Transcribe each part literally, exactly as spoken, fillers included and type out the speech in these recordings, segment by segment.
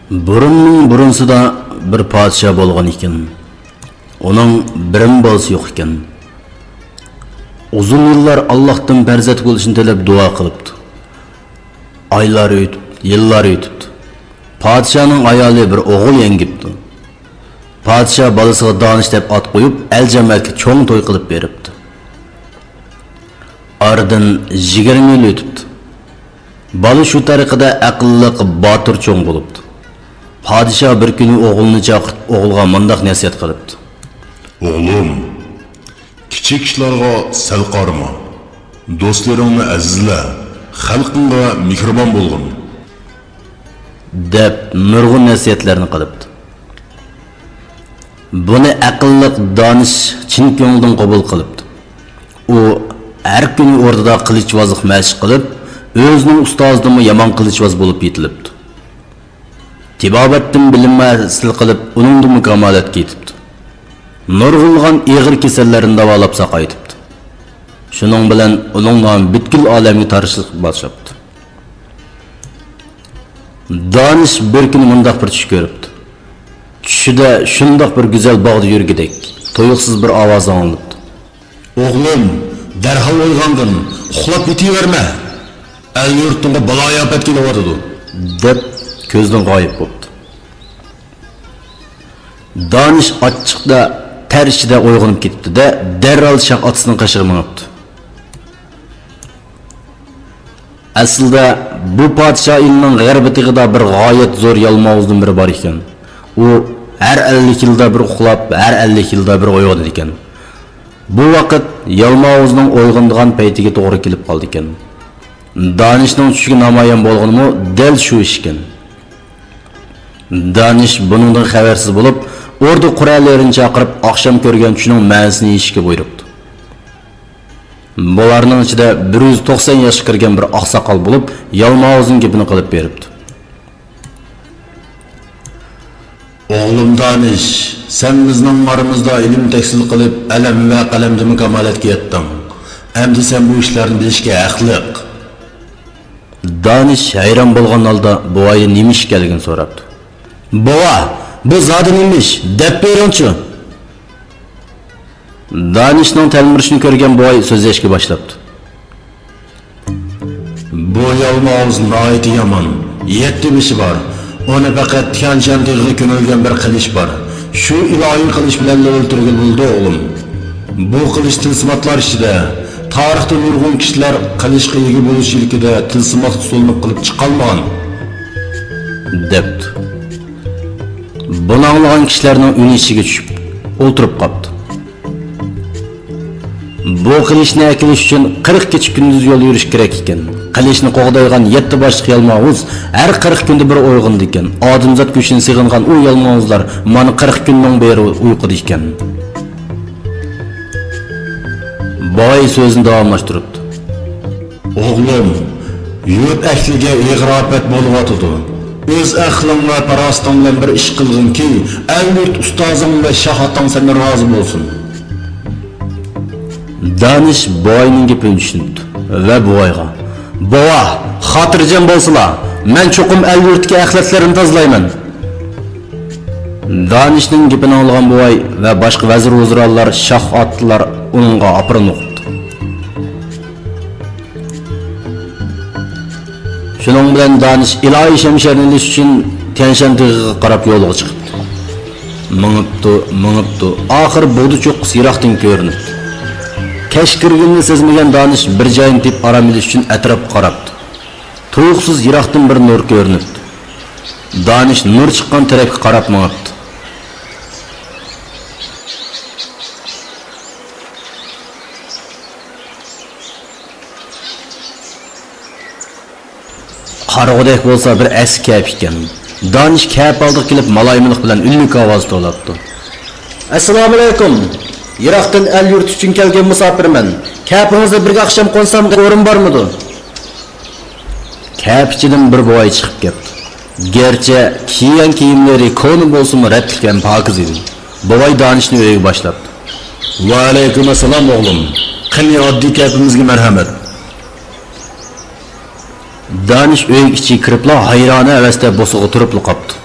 بۇرۇننىڭ بۇرۇنسىدا بىر پادىشاھ بولغان ئىكەن. ئۇنىڭ بىرمۇ بالىسى يوق ئىكەن. ئۇزۇن يىللار ئاللاھتىن پەرزەنت بولۇشنى تىلەپ دۇئا قىلىپتۇ. ئايلار ئۆتۈپتۇ، يىللار ئۆتۈپتۇ. پادىشاھنىڭ ئايالى بىر ئوغۇل يەڭگىپتۇ. پادىشاھ بالىسىغا دانىش دەپ ئات قويۇپ، ئەل-جامائەتكە چوڭ توي قىلىپ بېرىپتۇ. ئارىدىن يىگىرمە يىل ئۆتۈپتۇ. بالا شۇ تەرىقىدە ئەقىللىق، باتۇر چوڭ بولۇپتۇ. پادىشاھ بىر كۈنى ئوغلىنى چاقىرتىپ، ئوغلىغا مۇنداق نەسىھەت قىلىپتۇ. ئوغلۇم، كىچىك ئىشلارغا سەل قارىما. دوستلىرىڭنى ئەزىزلە، خەلقىڭغا مېھرىبان بولغىن. دەپ نۇرغۇن نەسىھەتلەرنى قىلىپتۇ. بۇنى ئەقىللىق دانىش چىن كۆڭلىدىن قوبۇل قىلىپتۇ. ئۇ ھەر كۈنى ئوردىدا قىلىچۋازلىق مەشىق قىلىپ، ئۆزىنىڭ ئۇستازىدىنمۇ يامان قىلىچۋاز بولۇپ يېتىلىپتۇ. تېبابەتتىن بىلىم ھاسىل قىلىپ، ئۇنىڭدىنمۇ كامالەتكە يېتىپتۇ. نۇرغۇنلىغان ئېغىر كېسەللەرنى داۋالاپ ساقايتىپتۇ. شۇنىڭ بىلەن ئۇنىڭ نامى پۈتكۈل ئالەمگە تارىشىشقا باشلاپتۇ. دانىش بىر كۈنى مۇنداق بىر چۈش كۆرۈپتۇ. چۈشىدە شۇنداق بىر گۈزەل باغدا يۈرگۈدەك، تۇيۇقسىز بىر ئاۋاز ئاڭلىنىپتۇ. ئوغلۇم، دەرھال ئويغانغىن، ئۇخلاپ يېتىۋەرمە. ئەل-يۇرتۇڭغا بالايىئاپەت كېلىۋاتىدۇ. دەپ كۆزدىن غايىب بوپتۇ. دانىش ئاچچىقتا تەر ئىچىدە ئويغىنىپ كېتىپتۇ-دە، دەرھال شاھ ئاتىسىنىڭ قېشىغا مېڭىپتۇ. ئەسلىدە بۇ پادىشاھ ئېلىنىڭ غەربىي تېغىدا بىر غايەت زور يالماۋۇزدىن بىرى بار ئىكەن. ئۇ ھەر ئەللىك يىلدا بىر ئۇخلاپ، ھەر ئەللىك يىلدا بىر ئويغىنىدىكەن. بۇ ۋاقىت يالماۋۇزنىڭ ئويغىنىدىغان پەيتىگە توغرا كېلىپ قالىدىكەن. دانىشنىڭ چۈشىگە نامايان بولغىنىمۇ دەل شۇ ئىشكەن. دانىش بۇنىڭدىن خەۋەرسىز بولۇپ، ئوردا قوراللىرىنى چاقىرىپ، ئاخشام كۆرگەن چۈشىنىڭ مەنىسىنى يېشىشكە بۇيرۇپتۇ. بۇلارنىڭ ئىچىدە بىر يۈز توقسان ياشقا كىرگەن بىر ئاقساقال بولۇپ، يالماۋۇزنىڭ گېپىنى قىلىپ بېرىپتۇ. ئوغلۇم دانىش، سەن بىزنىڭ ئارىمىزدا ئىلىم تەھسىل قىلىپ، ئەلەم ۋە قەلەمدىمۇ كامالەتكە يەتتىڭ. ئەمدى سەن بۇ ئىشلارنى بىلىشكە ھەقلىق. دانىش ھەيران بولغان ھالدا بوۋايدىن نېمە ئىش ئىكەنلىكىنى سوراپتۇ. بوۋا، بۇ زادى نېمە ئىش؟ دەپ بېرىڭچۇ! دانىشنىڭ تەلمۈرۈشىنى كۆرگەن بوۋاي سۆزلەشكە باشلاپتۇ. بۇ يالماۋۇز ناھايىتى يامان. يەتتە بېشى بار. ئۇنى پەقەت تيەنشان تېغىغا كۆمۈلگەن بىر قىلىچ بار. شۇ ئىلاھىي قىلىچ بىلەنلا ئۆلتۈرگىلى بولىدۇ، ئوغلۇم. بۇ قىلىچ تىلسىماتلار ئىچىدە. تارىختا نۇرغۇن كىشىلەر قىلىچقا ئىگە بولۇش ئىلكىدە تىلسىماتقا سۇلىنىپ قېلىپ چىقالمىغان. دەپتۇ. بۇنى ئاڭلىغان كىشىلەرنىڭ ئۈنى ئىچىگە چۈشۈپ، ئولتۇرۇپ قاپتۇ. بۇ قىلىچنى ئەكېلىش ئۈچۈن قىرىق كېچە-كۈندۈز يول يۈرۈش كېرەك ئىكەن. قىلىچنى قوغدايدىغان يەتتە باشلىق يالماۋۇز ھەر قىرىق كۈندە بىر ئويغىنىدىكەن. ئادەمزات كۈچىنى سېغىنغان ئۇ يالماۋۇزلار مانا قىرىق كۈننىڭ بېرى ئۇيقۇدا ئىكەن. بوۋاي سۆزىنى داۋاملاشتۇرۇپتۇ. ئوغلۇم، يۇرت ئەھلىگە ئېغىر ئاپەت بولۇۋاتىدۇ. ئۆز ئەقلىڭ ۋە پاراسىتىڭ بىلەن بىر ئىش قىلغىنكى، ئەل-يۇرت ئۇستازىڭ ۋە شاھ ئاتاڭ سەندىن رازى بولسۇن. دانىش بوۋاينىڭ گېپىنى چۈشىنىپتۇ ۋە بوۋايغا، بوۋا، خاتىرجەم بولسىلا، مەن چوقۇم ئەل-يۇرتتىكى ئەخلەتلەرنى تازىلايمەن. دانىشنىڭ گېپىنى ئاڭلىغان بوۋاي ۋە باشقا ۋەزىر-ۋۇزرالار، شاھ ئاتىلار ئۇنىڭغا ئاپىرىن ئوقۇپتۇ. شۇنىڭ بىلەن دانىش ئىلاھىي شەمشەرنى ئېلىش ئۈچۈن تيەنشان تېغىغا قاراپ يولغا چىقىپتۇ. مېڭىپتۇ، مېڭىپتۇ. ئاخىر بۇغدا چوققىسى يىراقتىن كۆرۈنۈپتۇ. كەچ كىرگىنىنى سەزمىگەن دانىش بىر جاينى تېپىپ ئارام ئېلىش ئۈچۈن ئەتراپقا قاراپتۇ. تۇيۇقسىز يىراقتىن بىر نۇر كۆرۈنۈپتۇ. دانىش نۇر چىققان تەرەپكە قاراپ مېڭىپتۇ. قارىغۇدەك بولسا بىر ئەسكى كەپە ئىكەن. دانىش كەپە ئالدىغا كېلىپ مالايمىلىق بىلەن ئۈنلۈك ئاۋازدا توۋلاپتۇ. ئەسسالامۇئەلەيكۇم! يىراقتىن ئەل-يۇرت ئۈچۈن كەلگەن مۇساپىرمەن. كەپىڭىزدە بىرگە ئاخشام قونسام ئورۇن بارمىدۇ؟ كەپە ئىچىدىن بىر بوۋاي چىقىپ كەپتۇ. گەرچە كىيگەن كىيىملىرى كونا بولسىمۇ رەتلىك ھەم پاكىز ئىدى. بوۋاي دانىشنى ئۆيىگە باشلاپتۇ. ۋەئەلەيكۇم ئەسسالام ئوغلۇم. قېنى ئاددىي كەپىمىزگە مەرھەمەت. دانىش ئۆيگە ئىچىگە كىرىپلا ھەيرانە ھەۋەستە بوسۇغا تۇرۇپلا قاپتۇ.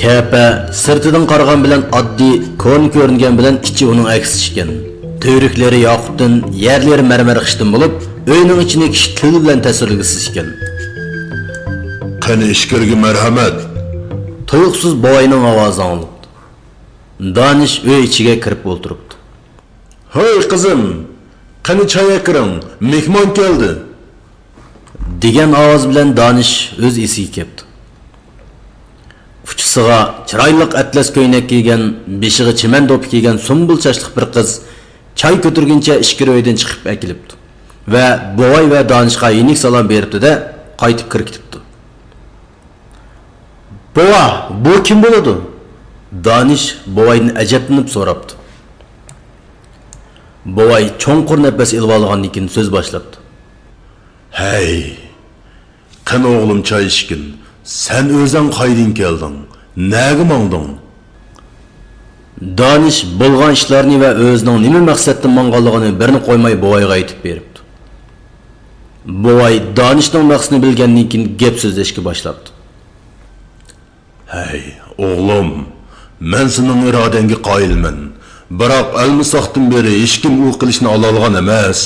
كەپە سىرتىدىن قارىغان بىلەن ئاددىي، كونا كۆرۈنگەن بىلەن ئىچى ئۇنىڭ ئەكسىچە ئىكەن. تۈۋرۈكلىرى ياقۇتتىن، يەرلىرى مەرمەر خىشتىن بولۇپ، ئۆينىڭ ئىچىنى كىشى تىلى بىلەن تەسۋىرلىگۈسىز ئىكەن. قېنى ئىچكىرىگە مەرھەمەت! تۇيۇقسىز بوۋاينىڭ ئاۋازى ئاڭلىنىپتۇ. دانىش ئۆي ئىچىگە كىرىپ ئولتۇرۇپتۇ. ھەي قىزىم، قېنى چاي ئەكىرىڭ، مېھمان كەلدى. دېگەن ئاۋاز بىلەن دانىش ئۆز ئېسىگە كەپتۇ. ئۇچىسىغا چىرايلىق ئەتلەس كۆينەك كىيگەن، بېشىغا چىمەن دوپپا كىيگەن سۇمبۇل چاچلىق بىر قىز چاي كۆتۈرگىنىچە ئىچكىرى ئۆيدىن چىقىپ ئەكېلىپتۇ ۋە بوۋاي ۋە دانىشقا يېنىك سالام بېرىپتۇ-دە، قايتىپ كىرىپ كېتىپتۇ. بوۋا، بۇ كىم بولىدۇ؟ دانىش بوۋايدىن ئەجەبلىنىپ سوراپتۇ. بوۋاي چوڭقۇر نەپەس ئېلىۋالغاندىن كېيىن سۆز باشلاپتۇ. ھەي، قېنى ئوغلۇم چاي ئىچكىن، سەن ئۆزۈڭ قايدىن كەلدىڭ، نەگە ماڭدىڭ؟ دانىش بولغان ئىشلارنى ۋە ئۆزىنىڭ نېمە مەقسەتتە ماڭغانلىقىنى بىرنى قويماي بوۋايغا ئېيتىپ بېرىپتۇ. بوۋاي دانىشنىڭ مەقسىتىنى بىلگەندىن كېيىن گەپ سۆزلەشكە باشلاپتۇ. ھەي، ئوغلۇم، مەن سېنىڭ ئىرادەڭگە قايىلمەن. بىراق ئەلمىساقتىن بېرى ھېچكىم ئۇ قىلىچنى ئالالىغان ئەمەس.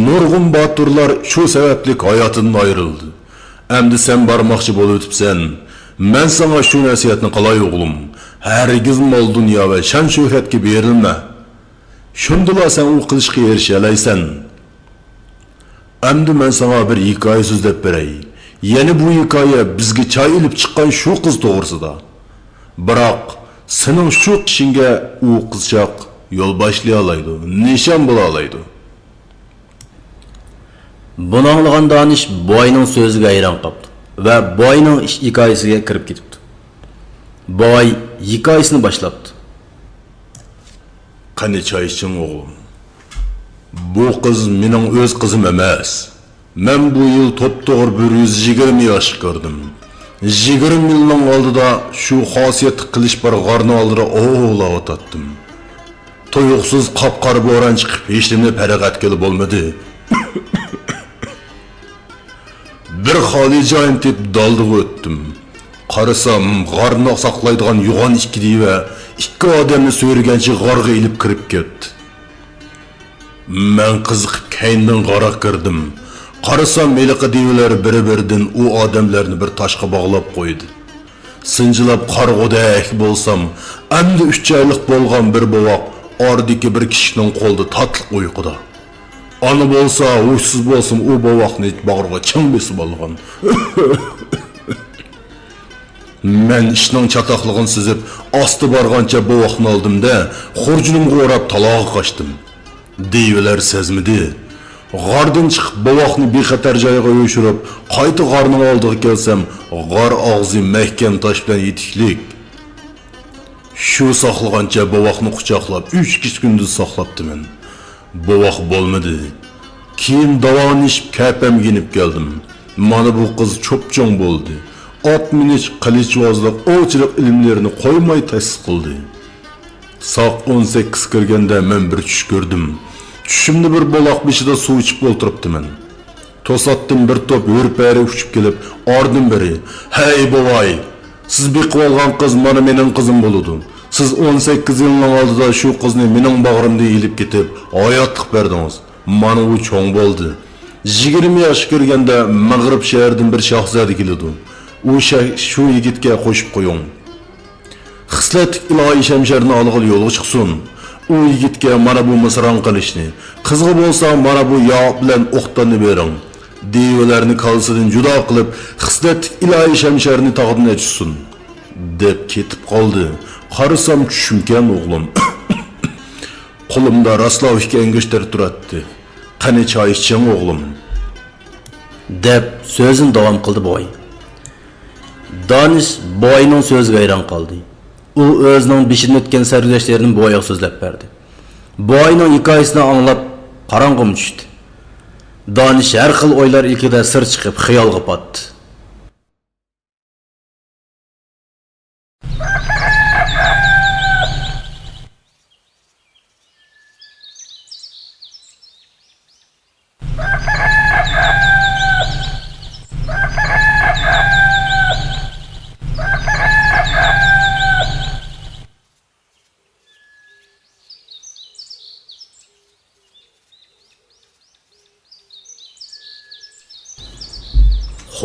نۇرغۇن باتۇرلار شۇ سەۋەبلىك ھاياتىدىن ئايرىلدى. ئەمدى سەن بارماقچى بولۇۋېتىپسەن. مەن ساڭا شۇ نەسىھەتنى قىلاي، ئوغلۇم. ھەرگىز مال-دۇنيا ۋە شان-شۆھرەتكە بېرىلمە. شۇندىلا سەن ئۇ قىلىچقا ئېرىشەلەيسەن. ئەمدى مەن ساڭا بىر ھېكايە سۆزلەپ بېرەي. يەنە بۇ ھېكايە بىزگە چاي ئېلىپ چىققان شۇ قىز توغرىسىدا. بىراق، سېنىڭ شۇ قىشىڭگە ئۇ قىزچاق يول باشلىيالايدۇ، نىشان بولالايدۇ. بۇنى ئاڭلىغان دانىش بوۋاينىڭ سۆزىگە ھەيران قاپتۇ ۋە بوۋاينىڭ ئىش ھېكايىسىگە كىرىپ كېتىپتۇ. بوۋاي ھېكايىسىنى باشلاپتۇ. قېنى چاي ئىچىڭ، ئوغلۇم. بۇ قىز مېنىڭ ئۆز قىزىم ئەمەس. مەن بۇ يىل توپتوغرا بىر يۈز يىگىرمە ياشقا كىردىم. يىگىرمە يىلنىڭ ئالدىدا شۇ خاسىيەتلىك قىلىچ بار غارنىڭ ئالدىدا ئوۋلاۋاتاتتىم. تۇيۇقسىز قاپقارا بوران چىقىپ، ھېچنېمىنى پەرق ئەتكىلى بولمىدى. بىر خالىي جاينى تېپىپ دالدىغا ئۆتتۈم. قارىسام، غارنى ساقلايدىغان يوغان ئىككى دىۋە ئىككى ئادەمنى سۆرىگەنچە غارغا ئېلىپ كىرىپ كەتتى. مەن قىزىقىپ كەينىدىن غارغا كىردىم. قارىسام، ھېلىقى دىۋىلەر بىرى-بىرىدىن ئۇ ئادەملەرنى بىر تاشقا باغلاپ قويدى. سىنچىلاپ قارىغۇدەك بولسام، ئەمدى ئۈچ ئايلىق بولغان بىر بوۋاق ئارىدىكى بىر كىشىنىڭ قولىدا تاتلىق ئۇيقۇدا. ئانا بولسا ھوشسىز بولسىمۇ ئۇ بوۋاقنى باغرىغا چىڭ بېسىپ ئالغان. مەن ئىشنىڭ چاتاقلىقىنى سېزىپ، ئاستا بارغانچە بوۋاقنى ئالدىم-دە، خۇرجۇنۇمغا ئوراپ تالاغا قاچتىم. دىۋىلەر سەزمىدى. غاردىن چىقىپ، بوۋاقنى بىخەتەر جايغا يوشۇرۇپ، قايتا غارنىڭ ئالدىغا كەلسەم، غار ئاغزى مەھكەم تاش بىلەن يېتىكلىك. شۇ ساقلىغانچە بوۋاقنى قۇچاقلاپ، ئۈچ كېچە-كۈندۈز ساقلاپتىمەن. بوۋاق بولمىدى. كېيىن داۋالىنىشىپ، كەپەمگە يېنىپ كەلدىم. مانا بۇ قىز چوپچوڭ بولدى. ئات مىنىش، قىلىچۋازلىق، ئوۋچىلىق ئىلىملىرىنى قويماي تەسىس قىلدى. ساق ئون سەككىز كىرگەندە مەن بىر چۈش كۆردۈم. چۈشۈمدە بىر بۇلاق بېشىدا سۇ ئىچىپ ئولتۇرۇپتىمەن. توساتتىن بىر توپ ھۆرپەرى ئۇچۇپ كېلىپ، ئارىدىن بىرى، ھەي بوۋاي، سىز بېقىۋالغان قىز مانا مېنىڭ قىزىم بولىدۇ. سىز ئون سەككىز يىلنىڭ ئالدىدا شۇ قىزنى مېنىڭ باغرىمدا ئېلىپ كېتىپ، ھاياتلىق بەردىڭىز. مانا ئۇ چوڭ بولدى. يىگىرمە ياشقا كىرگەندە مەغرىب شەھىرىدىن بىر شاھزادە كېلىدۇ. ئۇ شە-، شۇ يىگىتكە قوشۇپ قويۇڭ. خىسلەتلىك ئىلاھىي شەمشەرنى ئالغىلى يولغا چىقسۇن. ئۇ يىگىتكە مانا بۇ مىسران قىلىچنى، قىزغا بولسا مانا بۇ ياق بىلەن ئوقداننى بېرىڭ. دىۋىلەرنى كاللىسىدىن جۇدا قىلىپ، خىسلەتلىك ئىلاھىي شەمشەرنى تاغدىن ئەچۈتسۇن، دەپ كېتىپ قالدى. قارىسام چۈشۈمكەن، ئوغلۇم. قولۇمدا راستلا ئىككى ئەڭگۈشتەر تۇراتتى. قېنى چاي ئىچىڭ، ئوغلۇم. دەپ سۆزىنى داۋام قىلدى بوۋاي. دانىش بوۋاينىڭ سۆزىگە ھەيران قالدى. ئۇ ئۆزىنىڭ بېشىدىن ئۆتكەن سەرگۈزەشتلىرىنى بوۋايغا سۆزلەپ بەردى. بوۋاينىڭ ھېكايىسىنى ئاڭلاپ، قاراڭغۇمۇ چۈشتى. دانىش ھەر خىل ئويلار ئىلكىدە سىر چىقىپ، خىيالغا پاتتى.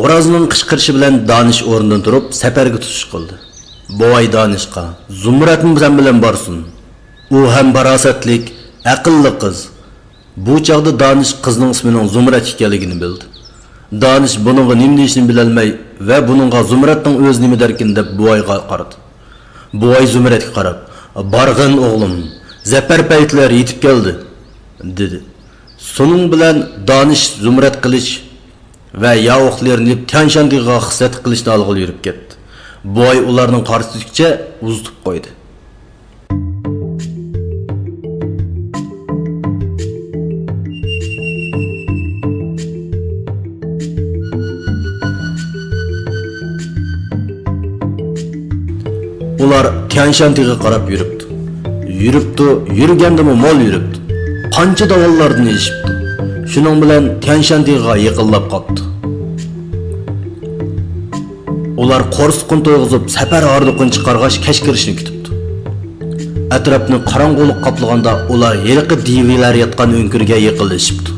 خورازنىڭ قىچقىرىشى بىلەن دانىش ئورنىدىن تۇرۇپ، سەپەرگە تۇتۇش قىلدى. بوۋاي دانىشقا، «زۇمرەتمۇ سەن بىلەن بارسۇن. ئۇ ھەم پاراسەتلىك، ئەقىللىق قىز.» بۇ چاغدا دانىش قىزنىڭ ئىسمىنىڭ زۇمرەت ئىكەنلىكىنى بىلدى. دانىش بۇنىڭغا نېمە دېيىشنى بىلەلمەي ۋە بۇنىڭغا زۇمرەتنىڭ ئۆزى نېمە دەركىن دەپ بوۋايغا قارىدى. بوۋاي زۇمرەتكە قاراپ، «بارغىن ئوغلۇم، زەپەر پەيتلەر يېتىپ كەلدى» دېدى. شۇنىڭ بىلەن دانىش زۇمرەت قىلىچ ۋە ياۋۇقلىرىنى ئېلىپ، تيەنشان تېغىغا خىزمەت قىلىشنى ئالغىلى يۈرۈپ كەتتى. بوۋاي ئۇلارنىڭ قارىسىدىكىچە ئۇزىتىپ قويدى. ئۇلار تيەنشان تېغىغا قاراپ يۈرۈپتۇ. يۈرۈپتۇ، يۈرگەندىمۇ مول يۈرۈپتۇ. قانچە داۋانلاردىن ئېشىپتۇ. شۇنىڭ بىلەن تيەنشان تېغىغا يېقىنلاپ قاپتۇ. ئۇلار قورسىقىنى تويغۇزۇپ، سەپەر ھاردۇقىنى چىقارغاچ، كەچ كىرىشنى كۈتۈپتۇ. ئەتراپنى قاراڭغۇلۇق قاپلىغاندا، ئۇلار ھېلىقى دىۋىلەر ياتقان ئۆڭكۈرگە يېقىنلىشىپتۇ.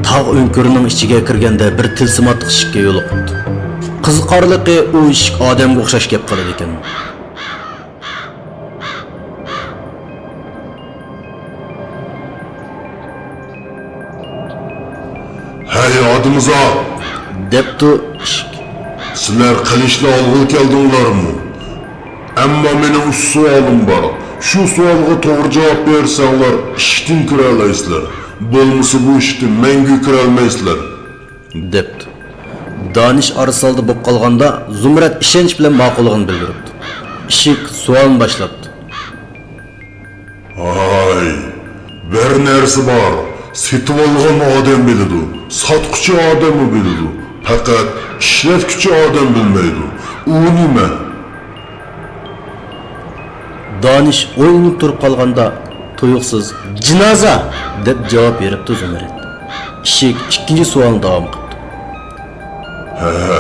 تاغ ئۆڭكۈرىنىڭ ئىچىگە كىرگەندە، بىر تىلسىماتلىق ئىشىككە يولۇقۇپتۇ. قىزىقارلىقى، ئۇ ئىشىك ئادەمگە ئوخشاش گەپ قىلىدىكەن. «ھەي، ئادىمىزات!» دەپتۇ ئىشىك. «سىلەر قىلىچنى ئالغىلى كەلدىڭلارمۇ؟ ئەمما مېنىڭ ئۈچ سوئالىم بار. شۇ سوئالغا توغرا جاۋاب بەرسەڭلار، ئىشىكتىن كىرەلەيسىلەر. بولمىسا، بۇ ئىشىكتىن مەڭگۈ كىرەلمەيسىلەر.» دەپتۇ. دانىش ئارىسالدى بولۇپ قالغاندا، زۇمرەت ئىشەنچ بىلەن ماقۇللۇقىنى بىلدۈرۈپتۇ. ئىشىك سوئالنى باشلاپتۇ. «ھاي، بىر نەرسە بار، سېتىۋالغان ئادەم بىلىدۇ، ساتقۇچى ئادەممۇ بىلىدۇ، پەقەت ئىشلەتكۈچى ئادەم بىلمەيدۇ. ئۇ نېمە؟» دانىش ئويلىنىپ تۇرۇپ قالغاندا، تۇيۇقسىز «جىنازا!» دەپ جاۋاب بېرىپتۇ زۇمرەت. ئىشىك ئىككىنچى سوئالنى داۋام قىپتۇ. «ھە،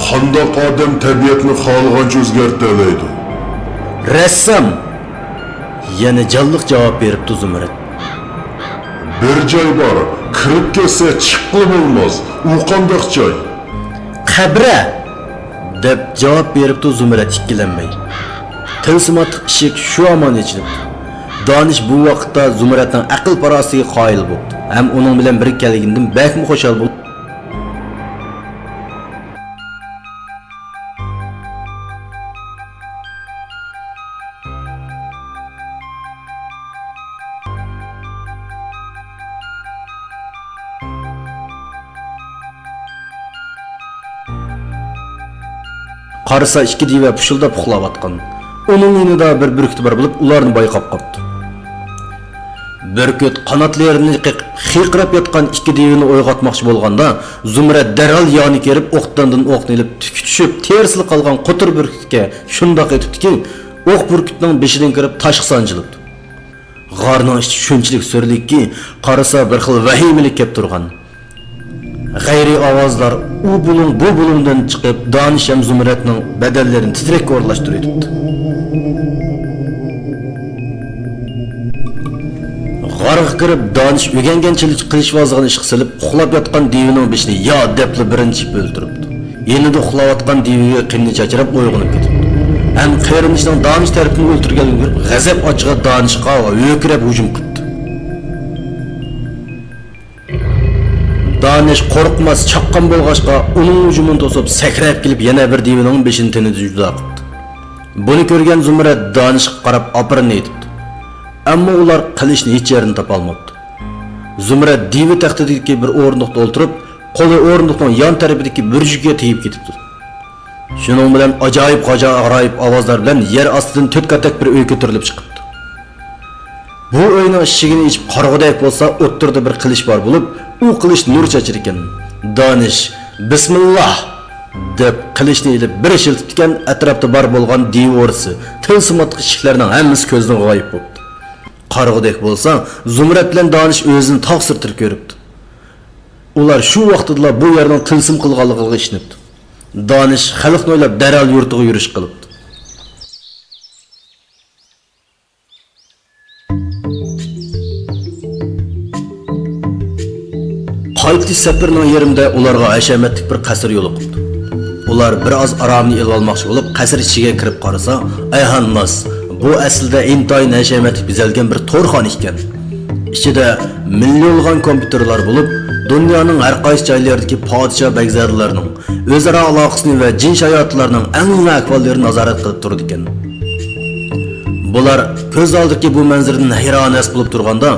قانداق ئادەم تەبىئەتنى خالىغانچە ئۆزگەرتەلەيدۇ؟» «رەسسام!» يەنە جانلىق جاۋاب بېرىپتۇ زۇمرەت. «بىر جاي بار، كىرىپ كەتسە چىققىلى بولماس. ئۇ قانداق جاي؟» «قەبرە!» دەپ جاۋاب بېرىپتۇ زۇمرەت ئىككىلەنمەي. تىلسىماتلىق ئىشىك شۇ ھامان ئېچىلىپتۇ. دانىش بۇ ۋاقىتتا زۇمرەتنىڭ ئەقىل-پاراسىتىگە قايىل بوپتۇ ھەم ئۇنىڭ بىلەن بىرگە كەلگىنىدىن بەكمۇ خۇشال بولۇپ، قارىسا، ئىككى دىۋە پۇشۇلداپ ئۇخلاۋاتقان. ئۇنىڭ يېنىدا بىر بۈركۈت بار بولۇپ، ئۇلارنى بايقاپ قاپتۇ. بۈركۈت قاناتلىرىنى قېقىپ، خىرقىراپ ياتقان ئىككى دىۋىنى ئويغاتماقچى بولغاندا، زۇمرەت دەرھال يانى كىرىپ، ئوقداندىن ئوقنى ئېلىپ، تۈكى چۈشۈپ، تېرىسىلا قالغان قوتۇر بۈركۈتكە شۇنداق ئېتىپتىكى، ئوق بۈركۈتنىڭ بېشىدىن كىرىپ، تاشقا سانجىلىپتۇ. غارنىڭ ئىچى شۇنچىلىك سۈرلۈككى، قارىسا، بىر خىل ۋەھىمىلىك كەپ تۇرغان. غەيرىي ئاۋازلار ئۇ بۇلۇڭ، بۇ بۇلۇڭدىن چىقىپ، دانىش ھەم زۇمرەتنىڭ بەدەنلىرىنى تىترەككە ئورۇنلاشتۇرۇۋېتىپتۇ. غارغا كىرىپ، دانىش ئۆگەنگەنچىلىك قىلىچ ۋازىغىنى ئىشقا سېلىپ، ئۇخلاپ ياتقان دىۋىنىڭ بېشىنى يا دەپلا بىرىنچى يېپىپ ئۆلتۈرۈپتۇ. يېنىدا ئۇخلاۋاتقان دىۋىگە قېنىنى چاچراپ ئويغىنىپ كېتىپتۇ. ھەم قېرىندىشىنىڭ دانىش تەرىپىدىن ئۆلتۈرگەنلىكىنى كۆرۈپ، غەزەپ ئاچچىقىدا دانىشقا ھۆركىرەپ ھۇجۇم قىپتۇ. دانىش قورقماس، چاققان بولغاچقا، ئۇنىڭ ھۇجۇمىنى توسۇپ، سەكرەپ كېلىپ، يەنە بىر دىۋىنىڭ بېشىنى تېنىدىن جۇدا قىپتۇ. بۇنى كۆرگەن زۇمرەت دانىشقا قاراپ ئاپىرىن ئېيتىپتۇ. ئەمما ئۇلار قىلىچنى ھېچ يەردىن تاپالماپتۇ. زۇمرەت دىۋا تەختىدىكى بىر ئورۇندۇقتا ئولتۇرۇپ، قولى ئورۇندۇقنىڭ يان تەرىپىدىكى بۈرجۈكىگە تېگىپ كېتىپتۇ. شۇنىڭ بىلەن ئاجايىپ غاجا-غارايىپ ئاۋازلار بىلەن يەر ئاستىدىن تۆت قاتەك بىر ئۆي كۆتۈرۈلۈپ چىقىپتۇ. بۇ ئۆينىڭ ئىشىكىنى ئېچىپ قارىغۇدەك بولسا، ئوتتۇرىدا بىر قىلىچ بار بولۇپ، ئۇ قىلىچ نۇر چاچىدىكەن. دانىش «بىسمىللا» دەپ قىلىچنى ئېلىپ بىر شىلتىپتىكەن، ئەتراپتا بار بولغان دىۋا ئورىسى، تىلسىماتلىق ئىشىكلەرنىڭ ھەممىسى كۆزدىن غايىب بوپتۇ. قارىغۇدەك بولسا، زۇمرەت بىلەن دانىش ئۆزىنى تاغ سىرتىدا كۆرۈپتۇ. ئۇلار شۇ ۋاقتىدىلا بۇ يەرنىڭ تىلسىم قىلغانلىقىغا ئىشىنىپتۇ. دانىش خەلقنى ئويلاپ دەرھال يۇرتىغا يۈرۈش قىلىپتۇ. قايتىش سەپىرىنىڭ يېرىمىدە ئۇلارغا ھەشەمەتلىك بىر قەسىر يولۇقۇپتۇ. ئۇلار بىر ئاز ئارامىنى ئېلىۋالماقچى بولۇپ، قەسىر ئىچىگە كىرىپ قارىسا، ئەيھان ناس، بۇ ئەسلىدە ئىنتايىن ھەشەمەتلىك بېزەلگەن بىر تورخانا ئىكەن. ئىچىدە مىليونلىغان كومپيۇتېرلار بولۇپ، دۇنيانىڭ ھەر قايسى جايلىرىدىكى پادىشاھ بەگزادىلەرنىڭ ئۆزئارا ئالاقىسىنى ۋە جىن شاياتلارنىڭ ئەڭ يېڭى ئەھۋاللىرىنى نازارەت قىلىپ تۇرىدىكەن. بۇلار كۆز ئالدىدىكى بۇ مەنزىرىدىن ھەيران-ھەس بولۇپ تۇرغاندا،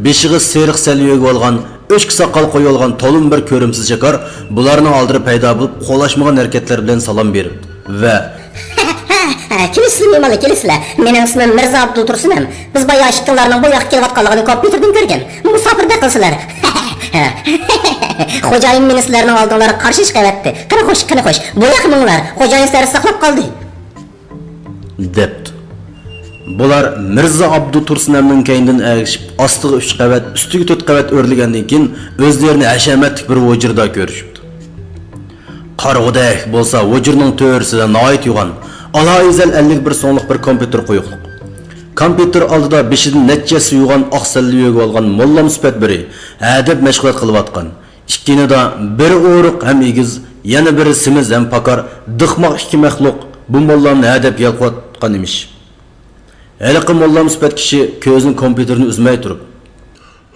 بېشىغا سېرىق سەلۋە يۆگىۋالغان، ئۆچكە ساقال قويۇۋالغان تولىمۇ بىر كۆرۈمسىز چاكار بۇلارنىڭ ئالدىدا پەيدا بولۇپ، قولاشمىغان ھەرىكەتلەر بىلەن سالام بېرىپتۇ ۋە كېلىسىلە، مېھمانلار، كېلىسىلە. مېنىڭ ئىسمىم مىرزا ئابدۇتۇرسۇن ھەم. بىز بايا ئىككىڭلارنىڭ بۇ ياققا كېلىۋاتقانلىقىنى كومپيۇتېردىن كۆرگەن. مۇساپىردەك قىلىسىلەر. خوجايىن مېنى سىلەرنىڭ ئالدىڭلارغا قارشى چىقىۋەتتى. قېنى خوش، قېنى خوش. بۇ ياققا مېڭىڭلار. خوجايىن سىلەرنى ساقلاپ قالدى. دەپتۇ. بۇلار مىرزا ئابدۇتۇرسۇن ھەمنىڭ كەينىدىن ئەگىشىپ، ئاستىغا ئۈچ قەۋەت، ئۈستىگە تۆت قەۋەت ئۆرلىگەندىن كېيىن، ئۆزلىرىنى ھەشەمەتلىك بىر ھۇجرىدا كۆرۈشۈپتۇ. قارىغۇدەك بولسا، ھۇجرىنىڭ تۆرىسىدە ناھايىتى يوغان، ئالاھىزەل ئەللىك بىر سوملۇق بىر كومپيۇتېر قويۇقلۇق. كومپيۇتېر ئالدىدا بېشىدىن نەچچە ياسسا يوغان ئاق سەللە يۆگىۋالغان موللا مۇسبەت بىرى ھەدەپ مەشغۇلات قىلىۋاتقان. ئىككى يېنىدا بىرى ئورۇق ھەم ئېگىز، يەنە بىرى سېمىز ھەم پاكار، دىقماق ئىككى مەخلۇق بۇ موللامنى ھەدەپ يالقۇۋاتقان ئىمىش. ھېلىقى موللا مۇسبەت كىشى كۆزىنى كومپيۇتېردىن ئۈزمەي تۇرۇپ،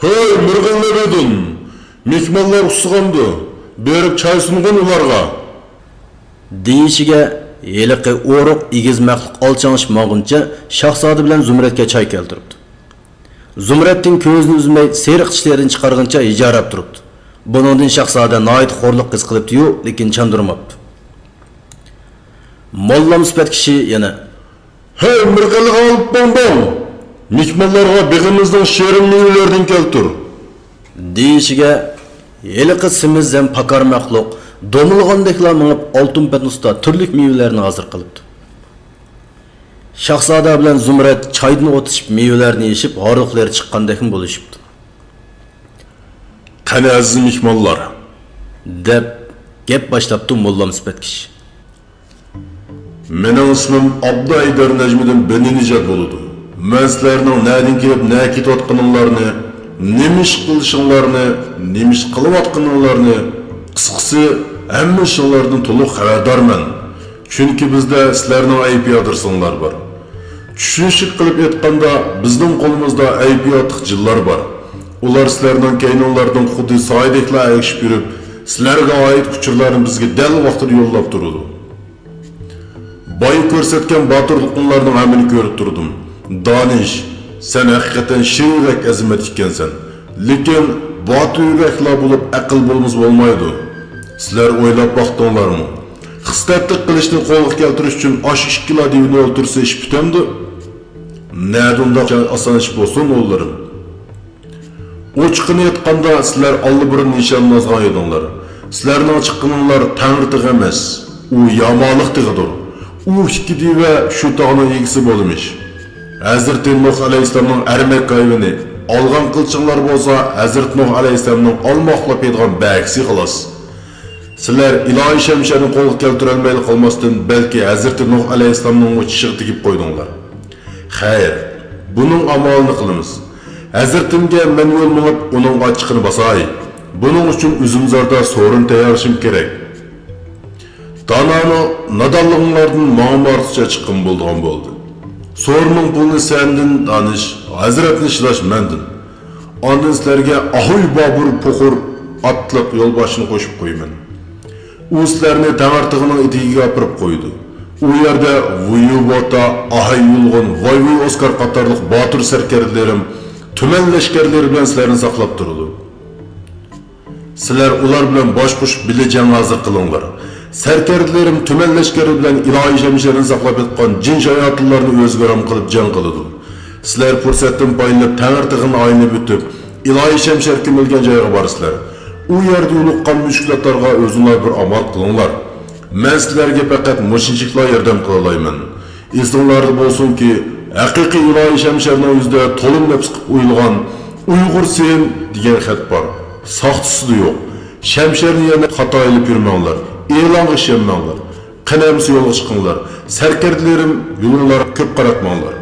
ھەي، مىرغىللىرىدىن! مېھمانلار ئۇسسىغاندۇ، بېرىپ چاي سۇنغىن ئۇلارغا! دېيىشىگە، ھېلىقى ئورۇق ئېگىز مەخلۇق ئالچاڭلىشىپ ماڭغىنىچە شاھزادە بىلەن زۇمرەتكە چاي كەلتۈرۈپتۇ. زۇمرەتتىن كۆزىنى ئۈزمەي، سېرىق چىشلىرىنى چىقارغىنىچە ھىجايراپ تۇرۇپتۇ. بۇنىڭدىن شاھزادە ناھايىتى خورلۇق ھېس قىلىپتۇ-يۇ، لېكىن چاندۇرماپتۇ. موللا مۇسبەت كىشى يەنە، ھەي، مىرغىلغا ئالىپ بوڭ-بوڭ! مېھمانلارغا بېغىمىزنىڭ شېرىن مېۋىلىرىدىن كەلتۈر! دېيىشىگە، ھېلىقى سېمىز ھەم پاكار مەخلۇق دومىلىغاندەكلا مېڭىپ، ئالتۇن پەتنۇستا تۈرلۈك مېۋىلەرنى ھازىر قىلىپتۇ. شاھزادە بىلەن زۇمرەت چايدىن ئوت ئىچىپ، مېۋىلەرنى يېشىپ، ھاردۇقلىرى چىققاندەكمۇ بولۇشۇپتۇ. قېنى، ئەزىز مېھمانلار! دەپ گەپ باشلاپتۇ موللا مۇسبەت كىشى. مېنىڭ ئىسمىم ئابدۇھەيدەر نەجمىدىن بىنى نىژاد بولىدۇ. مەن سىلەرنىڭ نەدىن كېلىپ، نەگە كېتىۋاتقىنىڭلارنى، نېمە ئىش قىلىشىڭلارنى، نېمە ئىش قىلىۋاتقىنىڭلارنى، قىسقىسى، ھەممە ئىشىڭلاردىن تولۇق خەۋەردارمەن. چۈنكى بىزدە سىلەرنىڭ ئەيىبىي ئادرېسىڭلار بار. چۈشىنىشلىك قىلىپ ئېيتقاندا، بىزنىڭ قولىمىزدا ئەيىبىي ئارتۇق جىنلار بار. ئۇلار سىلەرنىڭ كەينىڭلاردىن خۇددى سايىدەكلا ئەگىشىپ يۈرۈپ، سىلەرگە ئائىت ئۇچۇرلارنى بىزگە دەل ۋاقتىدا يوللاپ تۇرىدۇ. بايا كۆرسەتكەن باتۇرلۇقۇڭلارنىڭ ھەممىنى كۆرۈپ تۇردۇم. دانىش، سەن ھەقىقەتەن شىر يۈرەك ئەزىمەت ئىكەنسەن. لېكىن باتۇر يۈرەكلا بولۇپ، ئەقىل بولمىسا بولمايدۇ. سىلەر ئويلاپ باقتىڭلارمۇ؟ خىسلەتلىك قىلىچنى قولغا كەلتۈرۈش ئۈچۈن ئاشۇ ئىككىلا دېۋىنى ئۆلتۈرسە ئىش پۈتەمدۇ؟ نەدە ئۇنداق ئاسان ئىش بولسۇن، ئوغۇللىرىم؟ ئوچۇقىنى ئېيتقاندا، سىلەر ئاللىبۇرۇن نىشاننى ئازغان ئىدىڭلار. سىلەرنىڭ چىققىنىڭلار تەڭرى تېغى ئەمەس، ئۇ يامانلىق تېغىدۇر. ئۇ ئىككى دىۋە شۇ تاغنىڭ ئىگىسى بولىمىش. ھەزرىتى نۇھ ئەلەيھىسسالامنىڭ ئەرمەك ھايۋىنى، ئالغان قىلچىڭلار بولسا ھەزرىتى نۇھ ئەلەيھىسسالامنىڭ ئالماقلاپ يەيدىغان بەگىسى خالاس. سىلەر ئىلاھىي شەمشەرنى قولغا كەلتۈرەلمەيلا قالماستىن، بەلكى ھەزرىتى نۇھ ئەلەيھىسسالامنىڭمۇ چىشىغا تېگىپ قويدۇڭلار. خەير، بۇنىڭ ئامالىنى قىلىمىز. ھەزرىتىمگە مەن يول مېڭىپ، ئۇنىڭ ئاچچىقىنى باساي. بۇنىڭ ئۈچۈن ئۈزۈمزاردا سورۇن تەييارلىشىم كېرەك. دانانىڭ نادانلىقىڭلاردىن ماڭىمۇ ئارتۇقچە چىققىنى بولىدىغان بولدى. سورۇننىڭ پۇلىنى سەندىن، دانىش، ھەزرەتنى چىداش مەندىن. ئاندىن سىلەرگە ئاھۇي بابۇر پوخۇر ئاتلىق يولباشچىنى قوشۇپ قويىمەن. ئۇ سىلەرنى تەڭرىتېغىنىڭ ئېتىكىگە ئاپىرىپ قويىدۇ. ئۇ يەردە ۋۇيۇ بوتا، ئاھاي يۇلغۇن، ۋاي ۋۇي ئوسكار قاتارلىق باتۇر سەركەردىلىرىم تۈمەن لەشكەرلىرى بىلەن سىلەرنى ساقلاپ تۇرىدۇ. سىلەر ئۇلار بىلەن باش قوشۇپ بىللە جەڭ ھازىر قىلىڭلار. سەركەردىلىرىم تۈمەن لەشكىرى بىلەن ئىلاھىي شەمشەرنى ساقلاپ ياتقان جىن شاياتىنلارنى ئۆزىگە رام قىلىپ جەڭ قىلىدۇ. سىلەر پۇرسەتتىن پايدىلىنىپ تەڭرىتېغىنى ئايلىنىپ ئۆتۈپ، ئىلاھىي شەمشەر كۆمۈلگەن جايغا بارىسىلەر. ئۇ يەردە يولۇققان مۈشكۈلاتلارغا ئۆزۈڭلار بىر ئامال قىلىڭلار. مەن سىلەرگە پەقەت مۇشۇنچىلىكلا ياردەم قىلالايمەن. ئېسىڭلاردا بولسۇنكى، ھەقىقىي ئىلاھىي شەمشەرنىڭ يۈزىدە تولۇن نەپىس قىلىپ ئويۇلغان ئۇيغۇر سېيىن دېگەن خەت بار. ساختىسىدا يوق. شەمشەرنى يەنە خاتا ئېلىپ يۈرمەڭلار. ئېلانغا ئىشەنمەڭلار. قېنى ئەمىسە يولغا چىقىڭلار. سەركەردىلىرىم، يولۇڭلارغا كۆپ قاراتماڭلار.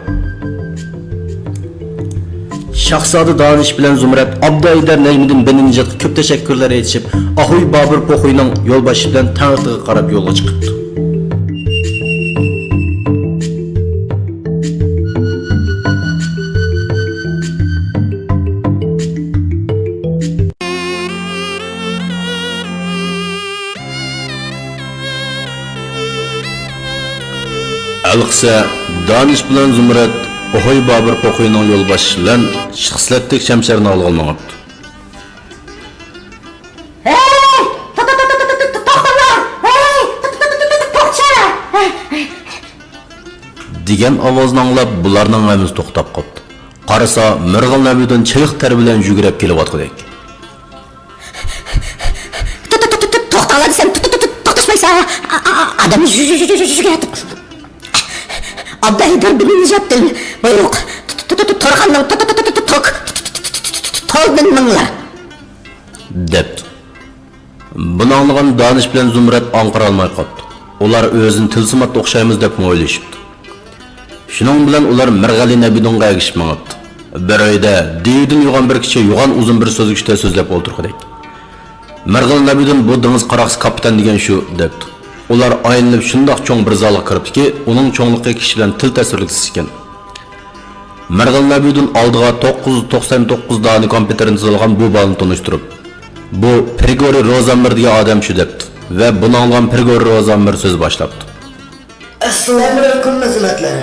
شاھزادە دانىش بىلەن زۇمرەت ئابدۇھەيدەر نەجمىدىن بىنىنىجاتقا كۆپ تەشەككۈرلەر ئېيتىشىپ، ئاھۇي بابۇر پوخۇينىڭ يولباشچىسى بىلەن تەڭرىتېغىغا قاراپ يولغا چىقىپتۇ. ئەلقىسە، دانىش بىلەن زۇمرەت ئوھۇي بابۇر پوخۇينىڭ يولباشچىسى بىلەن شىخسلەتتىك شەمشەرنى ئالغىلى مېڭىپتۇ. ھەي! تو-، تو-، تو-، تو-، تو-، تو-، توختاڭلار! ھەي! تو-، تو-، تو-، تو-، تو-، تو-، توختىشىڭلار! دېگەن ئاۋازنى ئاڭلاپ، بۇلارنىڭ ھەممىسى توختاپ قاپتۇ. قارىسا، مىرغىل نەبىدىن چېيىق تەر بىلەن يۈگۈرۈپ كېلىۋاتقۇدەك. تو-، تو-، تو-، تو-، تو-، توختاڭلار دېسەم، تو-، تو-، تو-، تو-، توختاشمايسا، ئا-، ئا-، ئا-، ئادەم يۈ-، يۈ-، يۈ-، يۈ-، يۈگۈرۈپ. ئابدۇھەيدەر بىلىنىجاتتىن بۇيرۇق. تو-، تو-، تو-، تو-، تورخاننىڭ تو-، تو-، تو-، تو-، تو-، توك. تولدىن مىڭلار. دەپتۇ. بۇنى ئاڭلىغان دانىش بىلەن زۇمرەت ئاڭقىرالماي قاپتۇ. ئۇلار ئۆزىنى تىلسىماتقا ئوخشايمىز دەپمۇ ئويلىشىپتۇ. شۇنىڭ بىلەن ئۇلار مىرغەلى نەبىدۇنغا ئەگىشىپ مېڭىپتۇ. بىر ئۆيدە دېۋىدىن يوغان بىر كىشى يوغان ئۇزۇن بىر سۆزلۈكتە سۆزلەپ ئولتۇرغۇدەك. مىرغىل نەبىدۇن بۇ دېڭىز قاراقچىسى كاپىتان دېگەن شۇ، دەپتۇ. ئۇلار ئايلىنىپ شۇنداق چوڭ بىر زالغا كىرىپتۇكى، ئۇنىڭ چوڭلۇقى كىشى بىلەن تىل تەسۋىرلىگۈسىز ئىكەن. مىرغىل نەبىدۇن ئالدىغا توققۇز يۈز توقسان توققۇز دانە كومپيۇتېرنى تىزىلغان بۇ بالىنى تونۇشتۇرۇپ، بۇ پىرگورى روزامىر دېگەن ئادەم شۇ، دەپتۇ. ۋە بۇنى ئاڭلىغان پىرگورى روزامىر سۆز باشلاپتۇ. ئەسسالامۇئەلەيكۇم، ئەزىمەتلەر.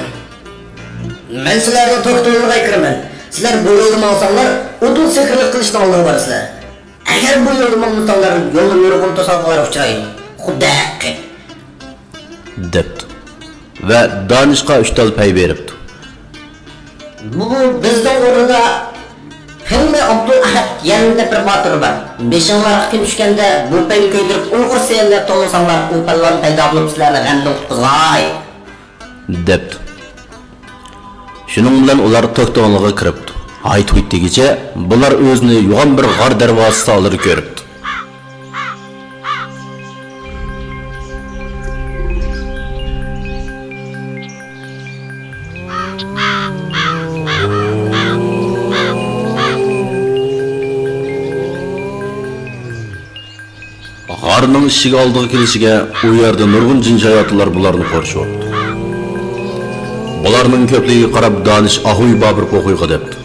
مەن سىلەرنىڭ توختىلىرىغا كىرىمەن. سىلەر بۇ يولدا ماڭساڭلار، ئۇدۇل سېھىرلىك قىلىشنىڭ ئالدىغا بارىسىلەر. ئەگەر بۇ يولدا ماڭمىساڭلار، يولدا نۇرغۇن توسالغۇلار ئۇچرايدۇ. خۇددى ھەققى. دەپتۇ. ۋە دانىشقا ئۈچ تال پەي بېرىپتۇ. بۇ، بۇ بىزنىڭ ئورنىدا پىڭمى ئابدۇلئەھەد يەنىدە بىر باتۇر بار. بېشىڭلارغا كۈن چۈشكەندە بۇ پەينى كۆيدۈرۈپ ئۇيغۇر سېلىنى توڭلىساڭلار، ئۇ پالۋان پەيدا بولۇپ سىلەرنى غەمدىن قۇتقۇزغاي. دەپتۇ. شۇنىڭ بىلەن ئۇلار توكتوڭلىغا كىرىپتۇ. ھايت-ھۇيت دېگىچە بۇلار ئۆزىنى يوغان بىر غار دەرۋازىسى ئالدىدا كۆرۈپتۇ. غارنىڭ ئىشىك ئالدىغا كېلىشىگە، ئۇ يەردە نۇرغۇن جىن-شاياتىنلار بۇلارنى قورشىۋاپتۇ. بۇلارنىڭ كۆپلۈكىگە قاراپ دانىش ئاھۇي بابۇر پوخۇيغا دەپتۇ.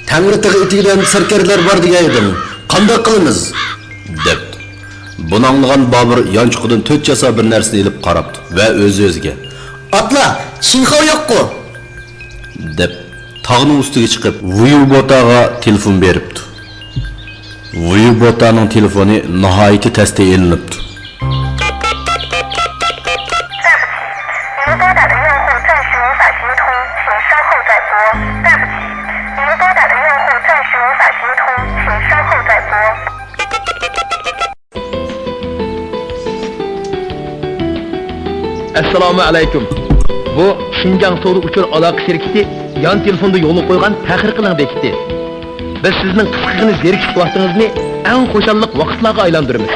تەڭرىتېغى ئېتىكىدە سەركەردىلەر بار دېگەن ئىدىڭ. قانداق قىلىمىز؟ دەپتۇ. بۇنى ئاڭلىغان بابۇر يانچۇقىدىن تۆت چاسا بىر نەرسىنى ئېلىپ قاراپتۇ ۋە ئۆز-ئۆزىگە، ئاتلا، شىنخاۋ يوققۇ؟ دەپ، تاغنىڭ ئۈستىگە چىقىپ، ۋۇيۇبوتاغا تېلېفون بېرىپتۇ. ۋۇيۇبوتانىڭ تېلېفونى ناھايىتى تەستە ئېلىنىپتۇ. ئەسسالامۇ ئەلەيكۇم. بۇ شىنجاڭ سودا ئۇچۇر ئالاقە شىركىتى يان تېلېفوندا يولغا قويغان تەخىر قىلىڭ بېكىتى. بىز سىزنىڭ قىسقىغىنە زېرىكىش ۋاقتىڭىزنى ئەڭ خۇشاللىق ۋاقىتلارغا ئايلاندۇرىمىز.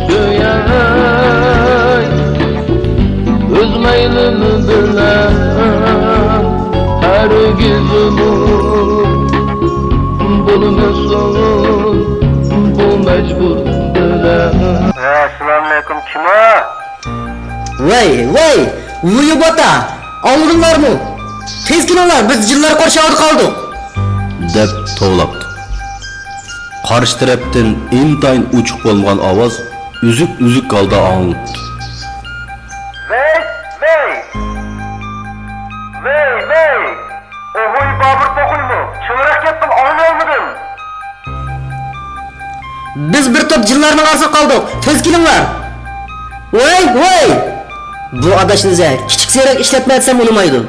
سۆيەي، ئۆز مەيلىم بىلەن ھەرگىزمۇ بولمىسۇن بۇ مەجبۇر بىلەن. ئەسسالامۇئەلەيكۇم، كىم ئۇ؟ ۋەي، ۋەي، ۋۇيۇباتا، ئاڭلىدىڭلارمۇ؟ تېز كېلىڭلار، بىز جىنلار قورشاۋىدا قالدۇق. دەپ توۋلاپتۇ. قارشى تەرەپتىن ئىنتايىن ئوچۇق بولمىغان ئاۋاز ئۈزۈك-ئۈزۈك ھالدا ئاڭلىنىپتۇ. ۋەي، ۋەي! ۋەي، ۋەي! ئوھۇي، بابۇر توخۇيمۇ؟ چىڭراق گەپ قىل، ئاڭلىيالمىدىم. بىز بىر توپ جىنلارنىڭ ئارىسىغا قالدۇق. تېز كېلىڭلار. ۋاي، ۋاي! بۇ ئاداش نېزە، كىچىك زېرەك ئىشلەتمە دېسەم ئۇنىمايدۇ.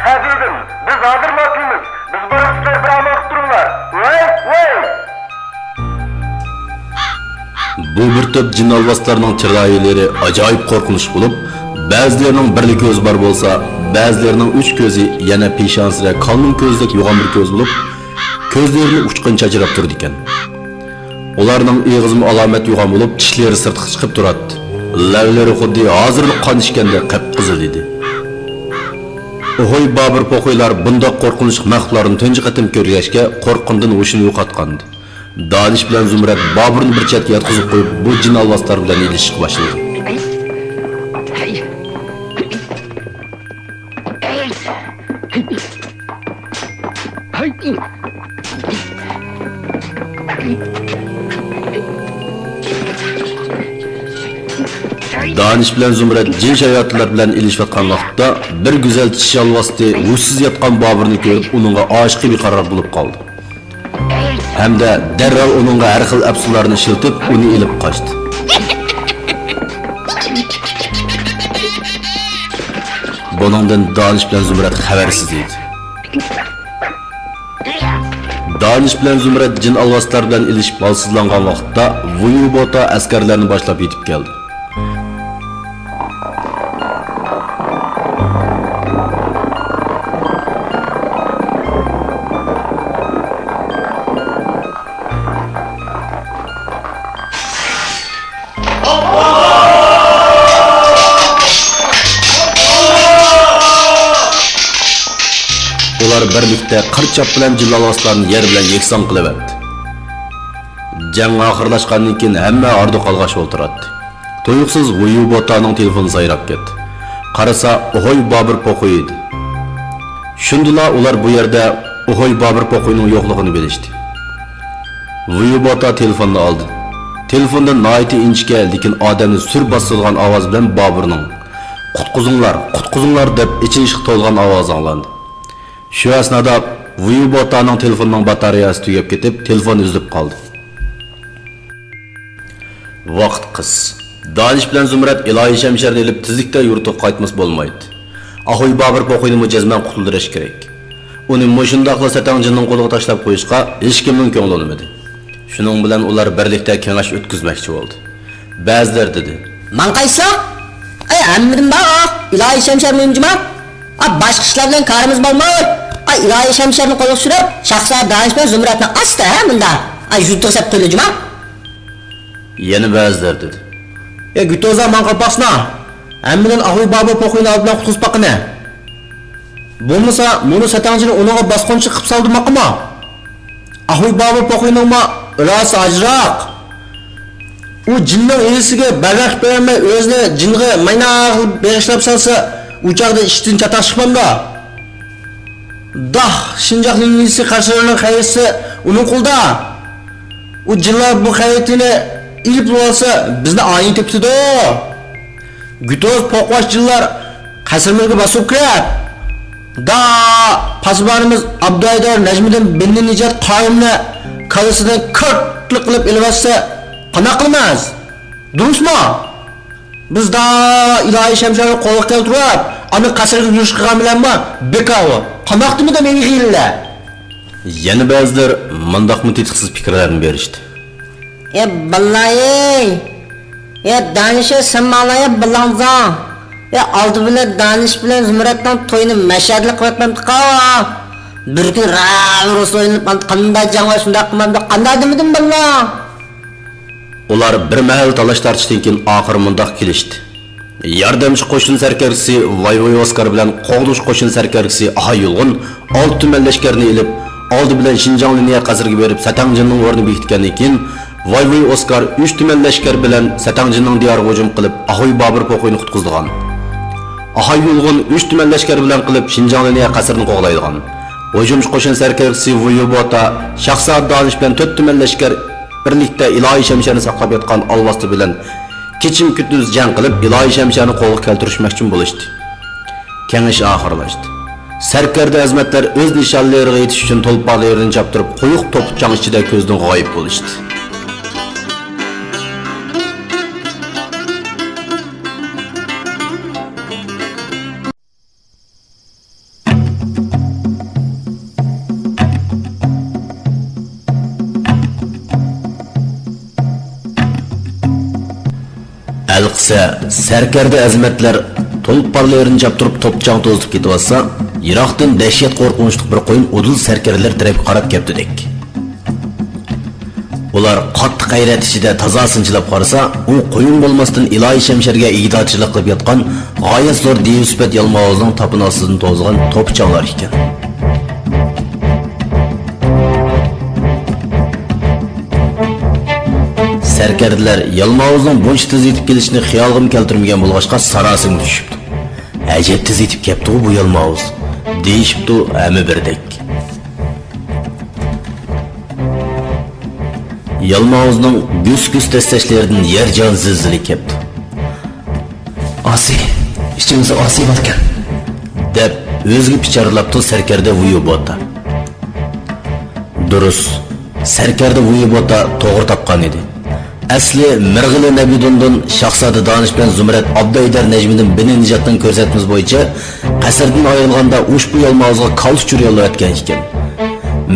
ھە دېدىم، بىز ھازىرلا كېلىمىز. بىز بارغۇچىلار بىر ئامال قىلىپ تۇرۇڭلار. ۋاي، ۋاي! بۇ بىر توپ جىن ئالۋاستىلارنىڭ چىرايلىرى ئاجايىپ قورقۇنچلۇق بولۇپ، بەزىلىرىنىڭ بىرلا كۆزى بار بولسا، بەزىلىرىنىڭ ئۈچ كۆزى، يەنە پېشانىسىدە كاللىنىڭ كۆزىدەك يوغان بىر كۆزى بولۇپ، كۆزلىرىنى ئۇچقۇن چاچراپ تۇرىدىكەن. ئۇلارنىڭ ئېغىزىمۇ ئالامەت يوغان بولۇپ، چىشلىرى سىرتقا چىقىپ تۇراتتى. لەۋلىرى خۇددى ھازىرلا قان ئىچكەندەك قىپقىزىل ئىدى. ئوھوي بابۇر پوخۇيلار بۇنداق قورقۇنچلۇق مەخلۇقلارنى تۇنجى قېتىم كۆرگەچكە، قورققىنىدىن ھوشىنى يوقاتقانىدى. دانىش بىلەن زۇمرەت بابۇرنى بىر چەتكە ياتقۇزۇپ قويۇپ، بۇ جىن ئالۋاستىلار بىلەن ئېلىشىشقا باشلىدى. دانىش بىلەن زۇمرەت جىن شاياتىنلار بىلەن ئېلىشىۋاتقان ۋاقىتتا، بىر گۈزەل چىش ئالۋاستى ھوشسىز ياتقان بابۇرنى كۆرۈپ، ئۇنىڭغا ئاشىقى بىقارار بولۇپ قالدى. ھەمدە دەررال ئۇنىڭغا ھەر خىل ئەپسۇنلارنى ئىشلىتىپ، ئۇنى ئېلىپ قاچتى. بۇنىڭدىن دانىش بىلەن زۇمرەت خەۋەرسىز ئىدى. دانىش بىلەن زۇمرەت جىن ئالۋاستىلار بىلەن ئېلىشىپ ھالسىزلانغان ۋاقىتتا، ۋۇيۇ بوتا ئەسكەرلەرنى باشلاپ يېتىپ كەلدى. ئۇلار بىرلىكتە قىر چاپ بىلەن جىن ئالۋاستىلارنى يەر بىلەن يەكسان قىلىۋەتتى. جەڭ ئاخىرلاشقاندىن كېيىن، ھەممە ھاردۇق-ھالغاش ئولتۇراتتى. تۇيۇقسىز ۋۇيۇ بوتانىڭ تېلېفونى سايراپ كەتتى. قارىسا، ئوھوي بابۇر پوخۇي ئىدى. شۇندىلا ئۇلار بۇ يەردە ئوھوي بابۇر پوخۇينىڭ يوقلۇقىنى بىلىشتى. ۋۇيۇ بوتا تېلېفوننى ئالدى. تېلېفوندا ناھايىتى ئىنچىكە، لېكىن ئادەمنى سۈر باسىدىغان ئاۋاز بىلەن بابۇرنىڭ «قۇتقۇزۇڭلار، قۇتقۇزۇڭلار» دەپ ئېچىنىشقا تولغان ئاۋازى ئاڭلاندى. شۇ ئەسنادا ۋۇيۇ بوتانىڭ تېلېفونىنىڭ باتارېيەسى تۈگەپ كېتىپ، تېلېفون ئۈزۈلۈپ قالدى. ۋاقىت قىس. دانىش بىلەن زۇمرەت ئىلاھىي شەمشەرنى ئېلىپ، تېزلىكتە يۇرتىغا قايتمىسا بولمايتتى. ئاخۇي بابۇر پوخۇينىمۇ جەزمەن قۇتۇلدۇرۇش كېرەك. ئۇنى مۇشۇنداقلا سەتەڭ جىننىڭ قولىغا تاشلاپ قويۇشقا ھېچكىمنىڭ كۆڭلى ئۇنىمىدى. شۇنىڭ بىلەن ئۇلار بىرلىكتە كېڭەش ئۆتكۈزمەكچى بولدى. بەزىلىرى دېدى: «ماڭقايسىلا! ئەي، ھەممىدىن بار ئىلاھىي شەمشەر مۇھىم جۇما! ئا، باشقا ئىشلار بىلەن كارىمىز بارمۇ؟ ئا، ئىلاھىي شەمشەرنى قولغا چۈشۈرۈپ، شاھزادە دانىش بىلەن زۇمرەتنى ئاستا، ھە، مۇندا، ئا، يۇتۇق سەپ تۆلە جۇما!» يەنە بەزىلەر دېدى: «ئە، گۈتوزا ماڭقاپ باقسىنا! ھەممىدىن ئاخۇي بابۇر پوخۇينى ئالدى بىلەن قۇتقۇزۇپ باققىنە! بولمىسا، مۇنۇ سەتەڭچىنى ئۇنىڭغا باسقۇنچى قىپ سالدى ماقۇمۇ؟ ئاخۇي بابۇر پوخۇينىڭمۇ ئىرادىسى ئاجراق. ئۇ جىننىڭ ئىگىسىگە بەرگەك بېرەلمەي، ئۆزىنى جىنغا ماينا قىلىپ بېغىشلاپ سالسا، ئۇ چاغدا ئىشتىن چاتاق چىقمامدۇ؟ داھ، شىنجاڭ لىنىيىسى قەسرىنىڭ خەرىتىسى ئۇنىڭ قولىدا. ئۇ جىنلار بۇ خەرىتىنى ئېلىپ بولسا، بىزنى ئايىن تېپىتىدۇ. گۈتوز پوقۋاش جىنلار قەسرىمىزگە باسۇپ كىرىپ، دا پاسىبانىمىز ئابدۇھەيدەر نەجمىدىن بىننى نىجات قايىمنى كاللىسىدىن كىرتلىق قىلىپ ئېلىۋەتسە، قانداق قىلىمىز؟ دۇرۇسمۇ؟ بىز دا ئىلاھىي شەمشەرنى قولغا كەلتۈرۈپ، ئاندىن قەسىرگە يۈرۈش قىلغان بىلەنمۇ بىكار ئۇ. قانداق دېمىدىم، ئەي غىللە؟» يەنە بەزىلەر مۇنداقمۇ تېتىقسىز پىكىرلەرنى بېرىشتى. «ئە باللايىي! ئە دانىشە سەن ماڭلايە باللاڭزاڭ! ئە ئالدى بىلەن دانىش بىلەن زۇمرەتنىڭ تويىنى مەشەدىلا قىلىۋەتمەمدىقا! بىر كۈن راۋۇرۇس ئوينىلىپ، قانداق جەڭ ۋە شۇنداق قىلمامدۇ، قانداق دېمىدىم باللا؟» ئۇلار بىر مەھەل تالاش-تارتىشتىن كېيىن، ئاخىرى مۇنداق كېلىشتى. ياردەمچى قوشۇن سەركەردىسى ۋاي ۋوي ئوسكار بىلەن قوغدىشىش قوشۇن سەركەردىسى ئاھاي يۇلغۇن ئالتە تۈمەن لەشكەرنى ئېلىپ، ئالدى بىلەن شىنجاڭ لىنىيە قەسرىگە بېرىپ، سەتەڭجىننىڭ ئورنىنى بېكىتكەندىن كېيىن، ۋاي ۋوي ئوسكار ئۈچ تۈمەن لەشكەر بىلەن سەتەڭجىننىڭ دىيارىغا ھۇجۇم قىلىپ، ئاھۇي بابۇر پوخۇينى قۇتقۇزىدىغان. ئاھاي يۇلغۇن ئۈچ تۈمەن لەشكەر بىلەن قىلىپ، شىنجاڭ لىنىيە قەسرىنى قوغدايدىغان. ھۇجۇمچى قوشۇن سەركەردىسى ۋۇيۇ بوتا، شاھزادە دانىش بىلەن تۆت تۈمەن لەشكەر بىرلىكتە ئىلاھىي شەمشەرنى ساقلاپ ياتقان ئالۋاستى بىلەن كېچىمۇ كۈندۈز جەڭ قىلىپ، ئىلاھىي شەمشەرنى قولغا كەلتۈرۈشمەكچىمۇ بولۇشتى. كېڭىشى ئاخىرلاشتى. سەركەردە ئەزىمەتلەر ئۆز نىشانلىرىغا يېتىش ئۈچۈن تۇلپارلىرىنى چاپتۇرۇپ، قويۇق توپا-چاڭ ئىچىدە كۆزدىن غايىب بولۇشتى. ئەلقىسە، سەركەردە ئەزىمەتلەر تۇلپارلىرىنى چاپتۇرۇپ، توپا-چاڭ توزۇتۇپ كېتىۋاتسا، يىراقتىن دەھشەت قورقۇنچلۇق بىر قۇيۇن ئۇدۇل سەركەردىلەر تەرەپكە قاراپ كەپتىدەك. ئۇلار قاتتىق ھەيرەت ئىچىدە تازا سىنچىلاپ قارىسا، ئۇ قۇيۇن بولماستىن ئىلاھىي شەمشەرگە ئىگىدارچىلىق قىلىپ ياتقان غايەت زور دىۋە سۈپەت يالماۋۇزنىڭ تاپىنى ئاستىدىن توزغان توپا-چاڭلار ئىكەن. سەركەردىلەر يالماۋۇزنىڭ بۇنچە تېز يېتىپ كېلىشىنى خىيالىغىمۇ كەلتۈرمىگەن بولغاچقا، ساراسىمىگە چۈشۈپتۇ. «ئەجەب تېز يېتىپ كەپتىغۇ بۇ يالماۋۇز» دېيىشىپتۇ ھەممە بىردەك. يالماۋۇزنىڭ گۈس-گۈس دەسسەشلىرىدىن يەر-جان زىلزىلە كەپتۇ. «ئاسىي، ئىچىمىزدە ئاسىي باركەن» دەپ ئۆزىگە پىچارلاپتۇ سەركەردە ۋۇيۇ بوتا. دۇرۇس، سەركەردە ۋۇيۇ بوتا توغرا تاپقان ئىدى. ئەسلى مىرغىلى نەبىدۇندۇن شاھزادە دانىش بىلەن زۇمرەت ئابدۇھەيدەر نەجمىدىن بىنى نىجاتنىڭ كۆرسەتمىسى بويىچە قەسىردىن ئايرىلغاندا ئۇشبۇ يالماۋۇزغا كالتە ئۇچۇر يوللاۋەتكەن ئىكەن.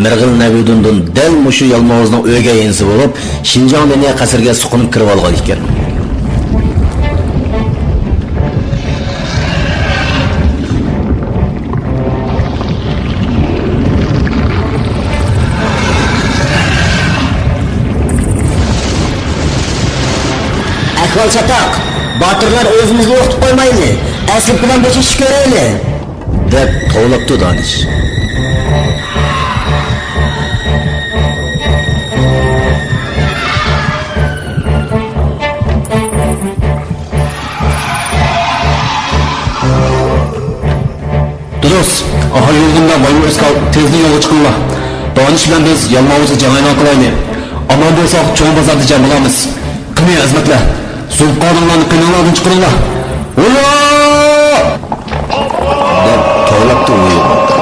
مىرغىلى نەبىدۇندۇن دەل مۇشۇ يالماۋۇزنىڭ ئۆگەي ئىنىسى بولۇپ، شىنجاڭ لىنىيە قەسرىگە سۇقۇنۇپ كىرىۋالغان ئىكەن. ئەھۋال چاتاق، باتۇرلار ئۆزىمىزنى ئوقۇتۇپ قويمايلى، ئەسلى پىلان بويىچە ئىش كۆرەيلى. دەپ توۋلاپتۇ دانىش. دۇرۇس، ئاھا يولغىنىدا ۋايۋا ئۆسكال تېزلا يولغا چىقىڭلار. دانىش بىلەن بىز يالماۋۇزغا جەڭ ئەلان قىلايلى. ئامان بولساق چوڭ بازاردا جەم قىلارمىز. قېنى، ئەزىمەتلەر، زۇلپىقارنىڭلارنى قېنىڭلاردىن چىقىرىڭلار. ھۇررا! دەپ توۋلاپتۇ ۋۇيۇ بوتا.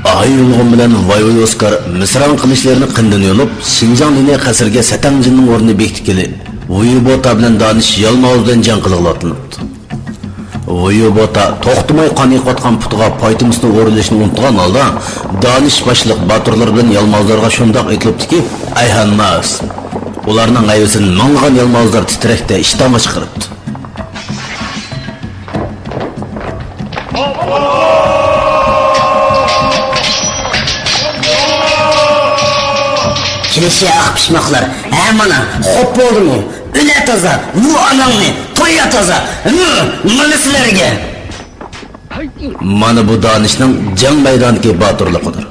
ئاھا يولغۇن بىلەن ۋايۋا ئۆسكال مىسران قىلىچلىرىنى قىنىدىن يولۇپ، شىنجاڭ لىنىيە قەسرىگە سەتەڭجىننىڭ ئورنىنى بېكىتكىلى، ۋۇيۇ بوتا بىلەن دانىش يالماۋۇز بىلەن جەڭ قىلغىلى ئاتلىنىپتۇ. ۋۇيۇ بوتا توختىماي قان ئېقىۋاتقان پۇتىغا پايتىمىسنى ئورۇنلىشىنى ئۇنتۇغان ھالدا، دانىش باشلىق باتۇرلىرى بىلەن يالماۋۇزلارغا شۇنداق ئېتىلىپتۇكى، ئەيھانماس! ئۇلارنىڭ ھەيۋىسىدىن مىڭلىغان يالماۋۇزلار تىترەكتە ئىشتانغا چىقىرىپتۇ. كېلىشى ئاق پىشماقلار. ھە، مانا، خوپ بولدىمۇ؟ ئۆلە تازا، ۋۇ ئاناڭنى، تويا تازا، ۋۇ، مانا سىلەرگە! مانا بۇ دانىشنىڭ جەڭ مەيدانىدىكى باتۇرلۇقىدۇر.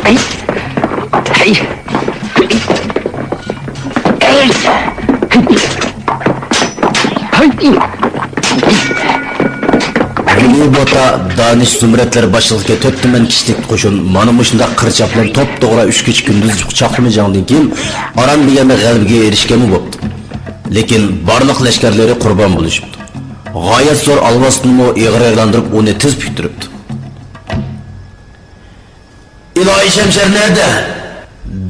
ۋۇيۇ بوتا، دانىش، زۇمرەتلەر باشلىقىدىكى تۆت تۈمەن كىشىلىك قوشۇن مانا مۇشۇنداق قىرچاق بىلەن توپتوغرا ئۈچ كېچە كۈندۈز چاقنىمىچاڭدىن كېيىن، ئاران دېگەندە غەلىبىگە ئېرىشكەنمۇ بوپتۇ. لېكىن بارلىق لەشكەرلىرى قۇربان بولۇشۇپتۇ. غايەت زور ئالۋاستىنمۇ ئېغىر ئايلاندۇرۇپ، ئۇنى تىز پۈكتۈرۈپتۇ. «ئىلاھىي شەمشەر نەدە؟»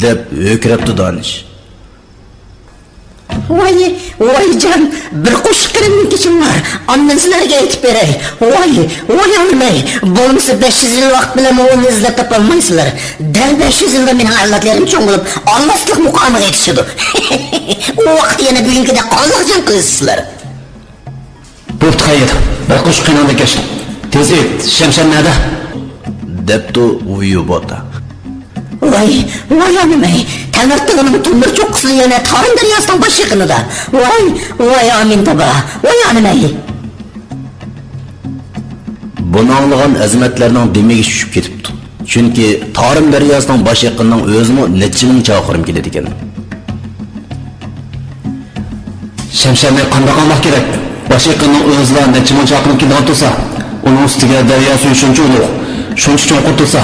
دەپ ھۆركىرەپتۇ دانىش. ۋاي، ۋايجان، بىر قوشۇق قېنىمدىن كېچىڭلار، ئاندىن سىلەرگە ئېيتىپ بېرەي. ۋاي، ۋاي ئانىمەي، بولمىسا بەش يۈز يىل ۋاقىت بىلەنمۇ ئۇنى ئىزدەپ تاپالمايسىلەر. دەل بەش يۈز يىلدا مېنىڭ ئەۋلادلىرىم چوڭ بولۇپ، ئالۋاستىلىق مۇقامىغا يېتىشىدۇ. ئۇ ۋاقىتتا يەنە بۈگۈنكىدەك قانلىق جەڭ قىلىسىلەر. بوپتۇ، خەير، بىر قوشۇق قېنىڭدىن كەچتىم. تېز ئېيت، شەمشەر نەدە؟ دەپتۇ ۋۇيۇ بوتا. ۋاي، ۋاي ئانىمەي، تەڭرىتىغىنىڭ تۇندۇر چوققىسىدا يەنە تارىم دەرياسىنىڭ باش يېقىنىدا. ۋاي، ۋاي ئامىن تاپا، ۋاي ئانىمەي. بۇنى ئاڭلىغان ئەزىمەتلەرنىڭ دېمىگە چۈشۈپ كېتىپتۇ. چۈنكى تارىم دەرياسىنىڭ باش يېقىنىنىڭ ئۆزىمۇ نەچچە مىڭ چاقىرىم كېلىدىكەن. شەمشەرنى قانداق ئاڭلاق كېرەك؟ باش يېقىننىڭ ئۆزىلا نەچچە مىڭ چاقىرىم كېلىدىغان تۇرسا، ئۇنىڭ ئۈستىگە دەريا سۈيى شۇنچە ئۇلۇغ، شۇنچە چوڭقۇر تۇرسا.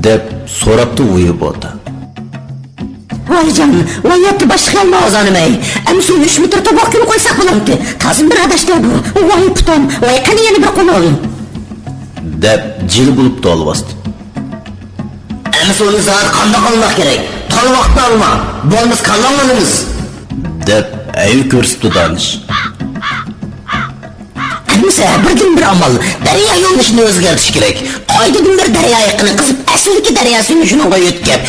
دەپ سوراپتۇ ۋۇيۇ بوتا. ۋايجان، ۋاي يەتتە باشلىق يالماۋۇز ئانىمەي. ئەمىسە ئۈچ مېتىر تۇباق كۈلى قويساق بولامتى؟ تازا بىر ئاداشتى بۇ. ۋاي پۇتۇم، ۋاي قېنى يەنە بىر قونۇل. دەپ جىل بولۇپتۇ ئالۋاستى. ئەمىسە ئۇنى زادى قانداق ئاڭلاق كېرەك؟ تال ۋاقىتتا ئاڭلا، بولمىسا كاللاڭنى ئالىمىز. دەپ ھەيۋە كۆرسىتىپتۇ دانىش. بولمىسا، بىردىنبىر ئامال، دەريا يۆنىلىشىنى ئۆزگەرتىش كېرەك. قايتىدىن بىر دەريا ئېقىنى قىزىپ، ئەسلىدىكى دەريا سۈيىنى شۇنىڭغا يۆتكەپ.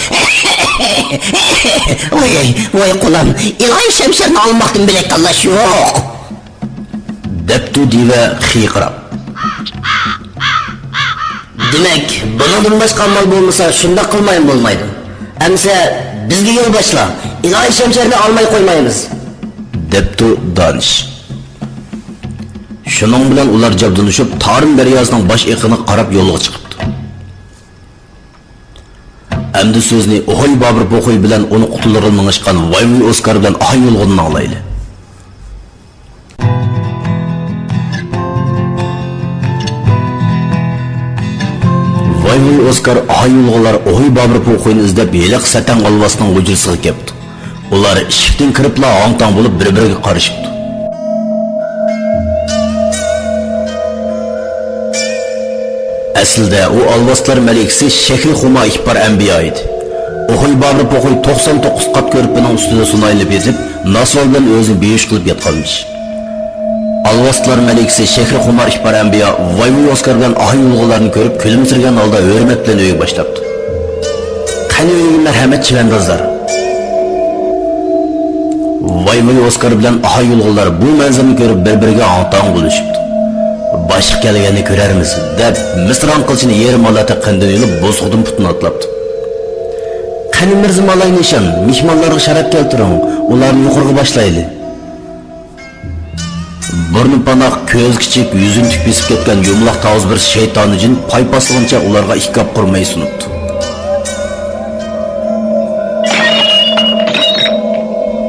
ۋاي، ۋاي قۇلام، ئىلاھىي شەمشەرنى ئالماقتىن بىلەك تاللاش يوق. دەپتۇ دىۋە خىيقىراپ. دېمەك، بۇنىڭدىن باشقا ئامال بولمىسا، شۇنداق قىلمايمۇ بولمايدۇ. ئەمىسە، بىزگە يول باشلا، ئىلاھىي شەمشەرنى ئالماي قويمايمىز. دەپتۇ دانىش. شۇنىڭ بىلەن ئۇلار جابدۇنۇشۇپ، تارىم دەرياسىنىڭ باش ئېقىنىغا قاراپ يولغا چىقىپتۇ. ئەمدى سۆزنى ئوھۇي بابۇر پوخۇي بىلەن ئۇنى قۇتۇلدۇرغىلى مېڭىشقان ۋاي ۋۇي ئوسكار بىلەن ئاھاي يۇلغۇندىن ئاڭلايلى. ۋاي ۋۇي ئوسكار ئاھاي يۇلغۇنلار ئوھۇي بابۇر پوخۇينى ئىزدەپ ھېلىقى سەتەڭ غالۋاسنىڭ ھۇجرىسىغا كەپتۇ. ئۇلار ئىشىكتىن كىرىپلا ھاڭ-تاڭ بولۇپ بىر-بىرىگە قارىشىپتۇ. ئەسلىدە ئۇ ئالۋاستىلار مەلىكىسى شەھرى خۇما ئىپار ئەنبىيا ئىدى. ئوخۇي بابۇر پوخۇي توقسان توققۇز قات كۆرپىنىڭ ئۈستىدە سۇنايلىپ يېتىپ، ناسۋال بىلەن ئۆزىنى بىھوش قىلىپ ياتقانمىش. ئالۋاستىلار مەلىكىسى شەھرى خۇمار ئىپار ئەنبىيا ۋاي ۋۇي ئوسكار بىلەن ئاھاي يۇلغۇنلارنى كۆرۈپ، كۈلۈمسىرىگەن ھالدا ھۆرمەت بىلەن ئۆيگە باشلاپتۇ. قېنى ئۆيگە مەرھەمەت، چەۋەندازلار! ۋاي ۋۇي ئوسكار بىلەن ئاھاي يۇلغۇنلار بۇ مەنزىرىنى كۆرۈپ، بىر-بىرىگە ھاڭ-تاڭ بولۇشۇپتۇ. باشقا كەلگەندە كۆرەرمىز، دەپ، مىسران قىلىچىنى يېرىم ھالەتتە قېنىدىن ئېلىپ، بوسۇغىدىن پۇتىنى ئاتلاپتۇ. قېنى مىرزا مالاي نىشان، مېھمانلارغا شاراب كەلتۈرۈڭ، ئۇلارنى يۇقىرىغا باشلايلى. بۇرنى پاناق، كۆزى كىچىك، يۈزىنى تۈك بېسىپ كەتكەن يۇمىلاق تاۋۇز بىر شەيتانى جىن پايپاسلىغىنىچە ئۇلارغا ئىككى قاپ قۇرماي سۇنۇپتۇ.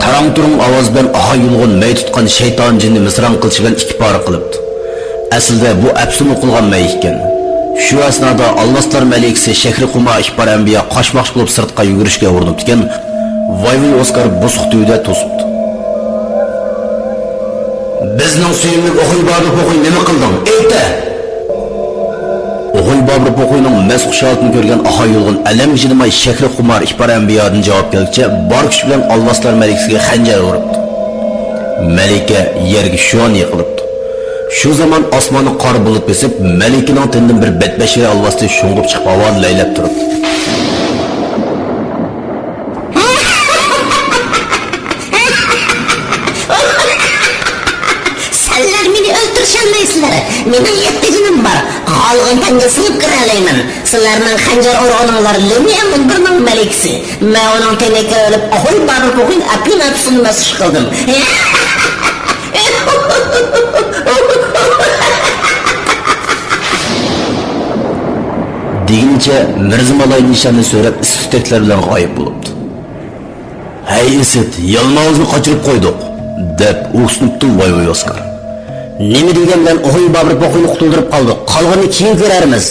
تاراڭ-تۇرۇڭ ئاۋاز بىلەن ئاھاي يۇلغۇن مەي تۇتقان شەيتان جىننى مىسران قىلىچى بىلەن ئىككى پارە قىلىپتۇ. ئەسلىدە بۇ ئەپسۇن ئوقۇلغان مەي ئىكەن. شۇ ئەسنادا ئالۋاستىلار مەلىكىسى شەھرى خۇما ئىپار ئەنبىيا قاچماقچى بولۇپ سىرتقا يۈگۈرۈشكە ئۇرۇنۇپتىكەن، ۋاي ۋۇي ئوسكار بوسۇغا تۈۋىدە توسۇپتۇ. بىزنىڭ سۆيۈملۈك ئوخۇي بابۇر پوخۇي نېمە قىلدىڭ؟ ئېيتە! ئوخۇي بابۇر پوخۇينىڭ مەست خۇش ھالىتىنى كۆرگەن ئاھاي يۇلغۇن ئەلەمگە چىدىماي شەھرى خۇمار ئىپار ئەنبىيادىن جاۋاب كەلگۈچە بار كۈچى بىلەن ئالۋاستىلار مەلىكىسىگە خەنجەر ئۇرۇپتۇ. مەلىكە يەرگە شۇئان يىقىلىپتۇ. شۇ زامان ئاسماننى قارا بۇلۇت بېسىپ، مەلىكىنىڭ تېنىدىن بىر بەتبەشىرە ئالۋاستى شۇڭغۇپ چىقىپ ھاۋادا لەيلەپ تۇرۇپتۇ. سىلەر مېنى ئۆلتۈرۈشەلمەيسىلەر. مېنىڭ يەتتە جېنىم بار. قالغان تەنگە سىڭىپ كىرەلەيمەن. سىلەرنىڭ خەنجەر ئۇرغىنىڭلار لېميە مۇنبىرنىڭ مەلىكىسى. مەن ئۇنىڭ تېنىگە كىرىپ، ئوخۇي بابۇر پوخۇينى ئەپلىڭ ئەپسۇنى مەسخۇش قىلدىم. دېگىنىچە مىرزا مالاي نىشاننى سۆرەپ ئىسسىق تۈتەكلەر بىلەن غايىب بولۇپتۇ. ھەي ئىسىت، يالماۋۇزنى قاچۇرۇپ قويدۇق، دەپ ئۇھسىنىپتۇ ۋاي ۋاي ئوسكار. نېمە دېگەن بىلەن ئوخۇي بابۇر پوخۇينى قۇتۇلدۇرۇپ قالدۇق، قالغىنىنى كېيىن كۆرەرمىز،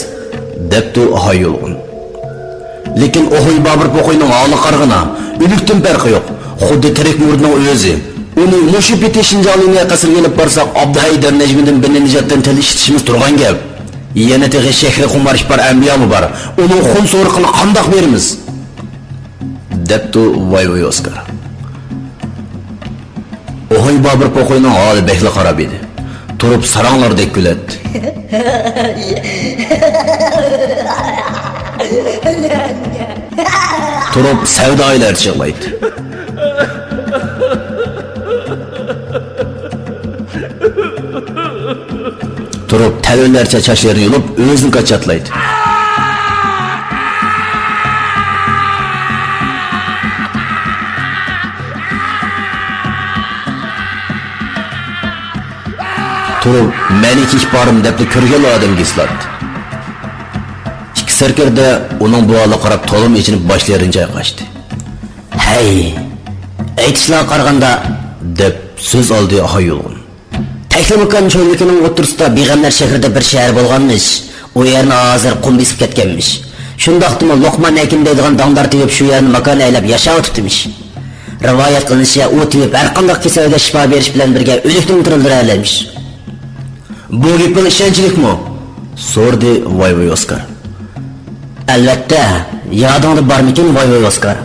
دەپتۇ ئاھاي يۇلغۇن. لېكىن ئوخۇي بابۇر پوخۇينىڭ ھالى قارىغىنا، ئۆلۈكتىن پەرقى يوق، خۇددى تىرىك مۇردىنىڭ ئۆزى. ئۇنى مۇشۇ پېتى شىنجاڭ لىنىيە قەسرىگە ئېلىپ بارساق، ئابدۇھەي دەرنەجمىدىن بىننى نىجاتتىن تىل ئىشلىتىشىمىز تۇرغان گەپ. يەنە تېخى شەھرى خۇمار ئىپار ئەنبىيامۇ بار، ئۇنىڭ خۇن سورىقىنى قانداق بېرىمىز؟ دەپتۇ ۋاي ۋاي ئوسكار. ئوخۇي بابۇر پوخۇينىڭ ھالى بەكلا خاراب ئىدى. تۇرۇپ ساراڭلاردەك كۈلەتتى. تۇرۇپ سەۋدايىلەرچە يىغلايتتى. تۇرۇپ تەلۋىلەرچە چاچلىرىنى يۇلۇپ، ئۆزىنى كاچاتلايتتى. تۇرۇپ مەلىكە ئىپارىم دەپلا كۆرگەنلا ئادەمگە ھېسىلاتتى. ئىككى سەركەردە ئۇنىڭ بۇ ھالىغا قاراپ تولىمۇ ئېچىنىپ باشلىرىنى چايقاشتى. ھەي، ئېيتىشلارغا قارىغاندا، دەپ سۆز ئالدى ئاھاي يۇلغۇن. تەكلىماكان چۆللۈكىنىڭ ئوتتۇرىسىدا بىغەملەر شەھىرىدە بىر شەھەر بولغانمىش. ئۇ يەرنى ھازىر قۇم بېسىپ كەتكەنمىش. شۇنداقتىمۇ لوقمان ھېكىم دەيدىغان داڭدار تېۋىپ شۇ يەرنى ماكان ئەيلەپ ياشاۋاتىپتىمىش. رىۋايەت قىلىنىشىچە، ئۇ تېۋىپ ھەرقانداق كېسەلگە شىپا بېرىش بىلەن بىرگە ئۆلۈكنىمۇ تىرىلدۈرەلەيمىش. بۇ گېپىڭ ئىشەنچلىكمۇ؟ سورىدى ۋاي ۋاي ئوسكار. ئەلۋەتتە، يادىڭدا بارمىكىن ۋاي ۋاي ئوسكار؟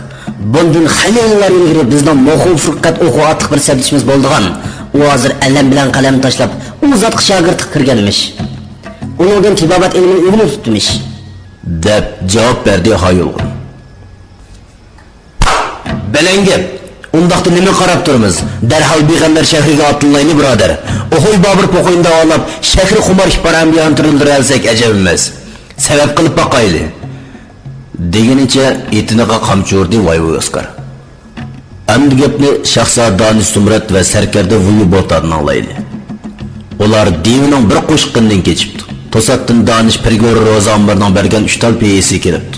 بۇندىن خېلى يىللار ئىلگىرى بىزنىڭ موخۇ فۇرقەت ئوخۇ ئاتلىق بىر سەپدىشىمىز بولىدىغان. ئۇ ھازىر ئەلەم بىلەن قەلەمنى تاشلاپ، ئۇ زاتقا شاگىرتلىققا كىرگەنمىش. ئۇنىڭدىن تېبابەت ئىلمىنى ئۆگىنىۋېتىپتىمىش. دەپ جاۋاب بەردى ھايۇلغۇن. بەلەن گەپ! ئۇنداقتا نېمە قاراپ تۇرىمىز؟ دەرھال بىغەمبەر شەھىرىگە ئاتلىنايلى، بۇرادەر! ئوخۇي بابۇر پوخۇينى داۋالاپ، شەھىرى خۇمار ئىپارەمبىيان تىرىلدۈرەلىسەك ئەجەب ئەمەس. سەۋەب قىلىپ باقايلى. دېگىنىچە ئېتىنىغا قامچا ئۇردى ۋايۋاي ئوسكار. ئەمدى گەپنى شاھزادە دانىش زۇمرەت ۋە سەركەردە ۋۇيۇ بوتادىن ئاڭلايلى. ئۇلار دىۋىنىڭ بىر قوشۇقىنىدىن كېچىپتۇ. توساتتىن دانىش پىرگورى روزا ئامبىرىنىڭ بەرگەن ئۈچ تال پېيىسىگە كېلىپتۇ.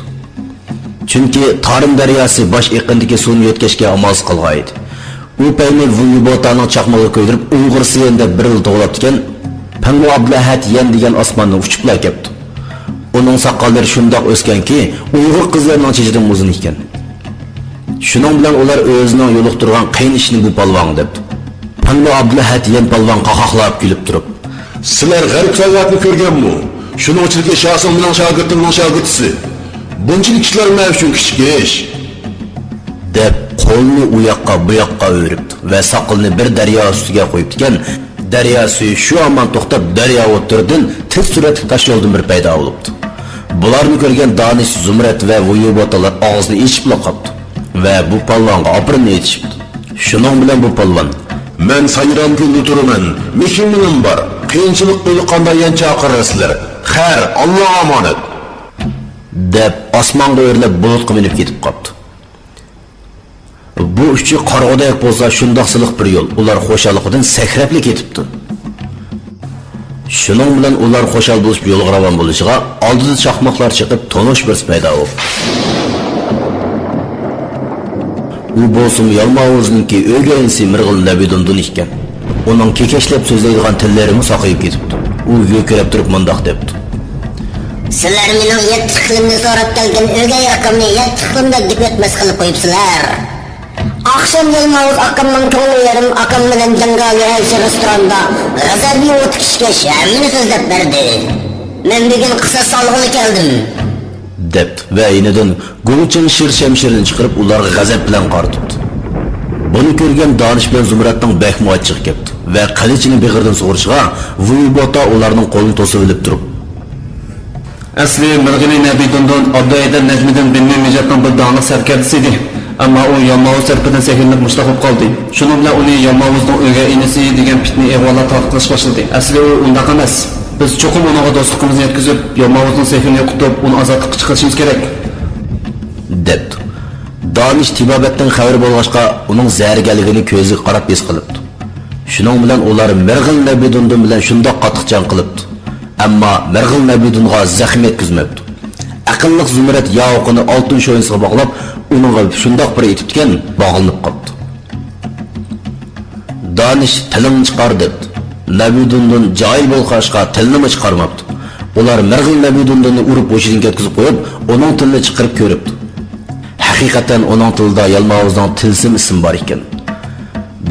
چۈنكى تارىم دەرياسى باش ئېقىندىكى سۇنى يۆتكەشكە ئامالسىز قالغان ئىدى. ئۇ پەينى ۋۇيۇ بوتانىڭ چاقمىقىغا كۆيدۈرۈپ، ئۇيغۇر سىيەن دەپ بىرلا توۋلاپتىكەن، پەڭلۇ ئابدۇلئەھەد يەن دېگەن ئاسماندىن ئۇچۇپلا كەپتۇ. ئۇنىڭ ساقاللىرى شۇنداق ئۆسكەنكى، ئۇيغۇر قىزلىرىنىڭ چېچىدىنمۇ ئۇزۇن ئىكەن. شۇنىڭ بىلەن ئۇلار ئۆزىنىڭ يولۇقتۇرغان قىيىن ئىشىنى بۇ پالۋانغا دەپتۇ. پەڭلۇ ئابدۇلئەھەد يەن پالۋان قاقاقلاپ كۈلۈپ تۇرۇپ، سىلەر غەرب ساياھەتنى كۆرگەنمۇ؟ شۇنىڭ ئىچىدىكى شاسىڭ مېنىڭ شاگىرتىمنىڭ شاگىرتىسى. بۇنچىلىك ئىشلار مەن ئۈچۈن كىچىك ئىش. دەپ، قولىنى ئۇ ياققا، بۇ ياققا ئۆرۈپتۇ ۋە ساقىلىنى بىر دەريا ئۈستىگە قويۇپتىكەن، دەريا سۈيى شۇ ھامان توختاپ، دەريا ئوتتۇرىدىن تېز سۈرئەتلىك تاش يولدىن بىر پەيدا بولۇپتۇ. بۇلارنى كۆرگەن دانىش، زۇمرەت ۋە ۋۇيۇ بوتالار ئاغزىنى ئېچىپلا قاپتۇ ۋە بۇ پالۋانغا ئاپىرىن ئېيتىشىپتۇ. شۇنىڭ بىلەن بۇ پالۋان، مەن سايرامكۈندە تۇرىمەن، مېھمىنىم بار، قىيىنچىلىق بولغاندا يەنە چاقىرىسىلەر، خەير، ئاللاغا ئامانەت، دەپ، ئاسمانغا ئۆرلەپ، بۇلۇتقا مىنىپ كېتىپ قاپتۇ. بۇ ئۇچى قارىغۇدەك بولسا شۇنداق سىلىق بىر يول، ئۇلار خۇشاللىقىدىن سەكرەپلا كېتىپتۇ. شۇنىڭ بىلەن ئۇلار خۇشال بولۇشۇپ يولغا راۋان بولۇشىغا، ئالدىدا چاقماقلار چېقىپ، تونۇش بىرسى پەيدا بوپتۇ. ئۇ بولسىمۇ يالماۋۇزنىڭكى ئۆگەي ئىنىسى مىرغىل نەبىدۇندۇن ئىكەن. ئۇنىڭ كېكەچلەپ سۆزلەيدىغان تىللىرىمۇ ساقىيىپ كېتىپتۇ. ئۇ يۈكۈرەپ تۇرۇپ مۇنداق دەپتۇ. سىلەر مېنىڭ يەتتە ئىقلىمنى سوراپ كەلگەن ئۆگەي ئاكامنى يەتتە ئىقلىمدا گەپ ئەتمەس قىلىپ قويۇپسىلەر. ئاخشام يالماۋۇز ئاكامنىڭ كۆڭلى يېرىم ئاكام بىلەن جاڭگالى ھەيشى رېستوراندا غەزەبنى ئوتى كىشكەش ھەممىنى سۆزلەپ بەردى. مەن بۈگۈن قىساس ئالغىلى كەلدىم. دەپتۇ ۋە يېنىدىن گۇڭچىڭ شىر شەمشىرىنى چىقىرىپ، ئۇلارغا غەزەپ بىلەن قارىتىپتۇ. بۇنى كۆرگەن دانىش بىلەن زۇمرەتنىڭ بەكمۇ ئاچچىقى كەپتۇ ۋە قىلىچىنى بېغىردىن سۇغۇرۇشىغا، ۋۇيبوتا ئۇلارنىڭ قولىنى توسۇۋېلىپ تۇرۇپ، ئەسلى مىرغىلى نەبىدۇندۇن ئابدۇھەيدەر نەجمىدىن بىن مىمىجاتنىڭ بىر داڭلىق سەركەردىسى ئىدى. ئەمما ئۇ يالماۋۇز تەرىپىدىن سېھىرلىنىپ مۇشتاق بولۇپ قالدى. شۇنىڭ بىلەن ئۇنى يالماۋۇزنىڭ ئۆگەي ئىنىسى دېگەن پىتنە ئىغۋالار تارقىتىلىشقا باشلىدى. ئەسلى ئۇ ئۇنداق ئەمەس. بىز چوقۇم ئۇنىڭغا دوستلۇقىمىزنى يەتكۈزۈپ، يالماۋۇزنىڭ سېھرىنى يوقىتىپ، ئۇنى ئازادلىققا چىقىرىشىمىز كېرەك، دەپتۇ. دانىش تېبابەتتىن خەۋىرى بولغاچقا، ئۇنىڭ زەھەرگەرلىكىنى كۆزىگە قاراپ ھېس قىلىپتۇ. شۇنىڭ بىلەن ئۇلار مىرغىل نەبىدۇندىن بىلەن شۇنداق قاتتىق جەڭ قىلىپتۇ. ئەمما مىرغىل نەبىدۇنغا زەخىم يەتكۈزمەپتۇ. ئەقىللىق زۇمرەت ياۋىقىنى ئالتۇن شوينىسىغا باغلاپ، ئۇنىڭغا شۇنداق بىر ئېتىپتىكەن، باغلىنىپ قاپتۇ. دانىش تىلىڭنى چىقار دەپتۇ. نەبىدۇندىن جاھىل بولغاچقا تىلىنىمۇ چىقارماپتۇ. ئۇلار مىرغىل نەبىدۇندىننى ئۇرۇپ ھوشىدىن كەتكۈزۈپ قويۇپ، ئۇنىڭ تىلىنى چىقىرىپ كۆرۈپتۇ. ھەقىقەتەن ئۇنىڭ تىلىدا يالماۋۇزنىڭ تىلسىم ئىسمى بار ئىكەن.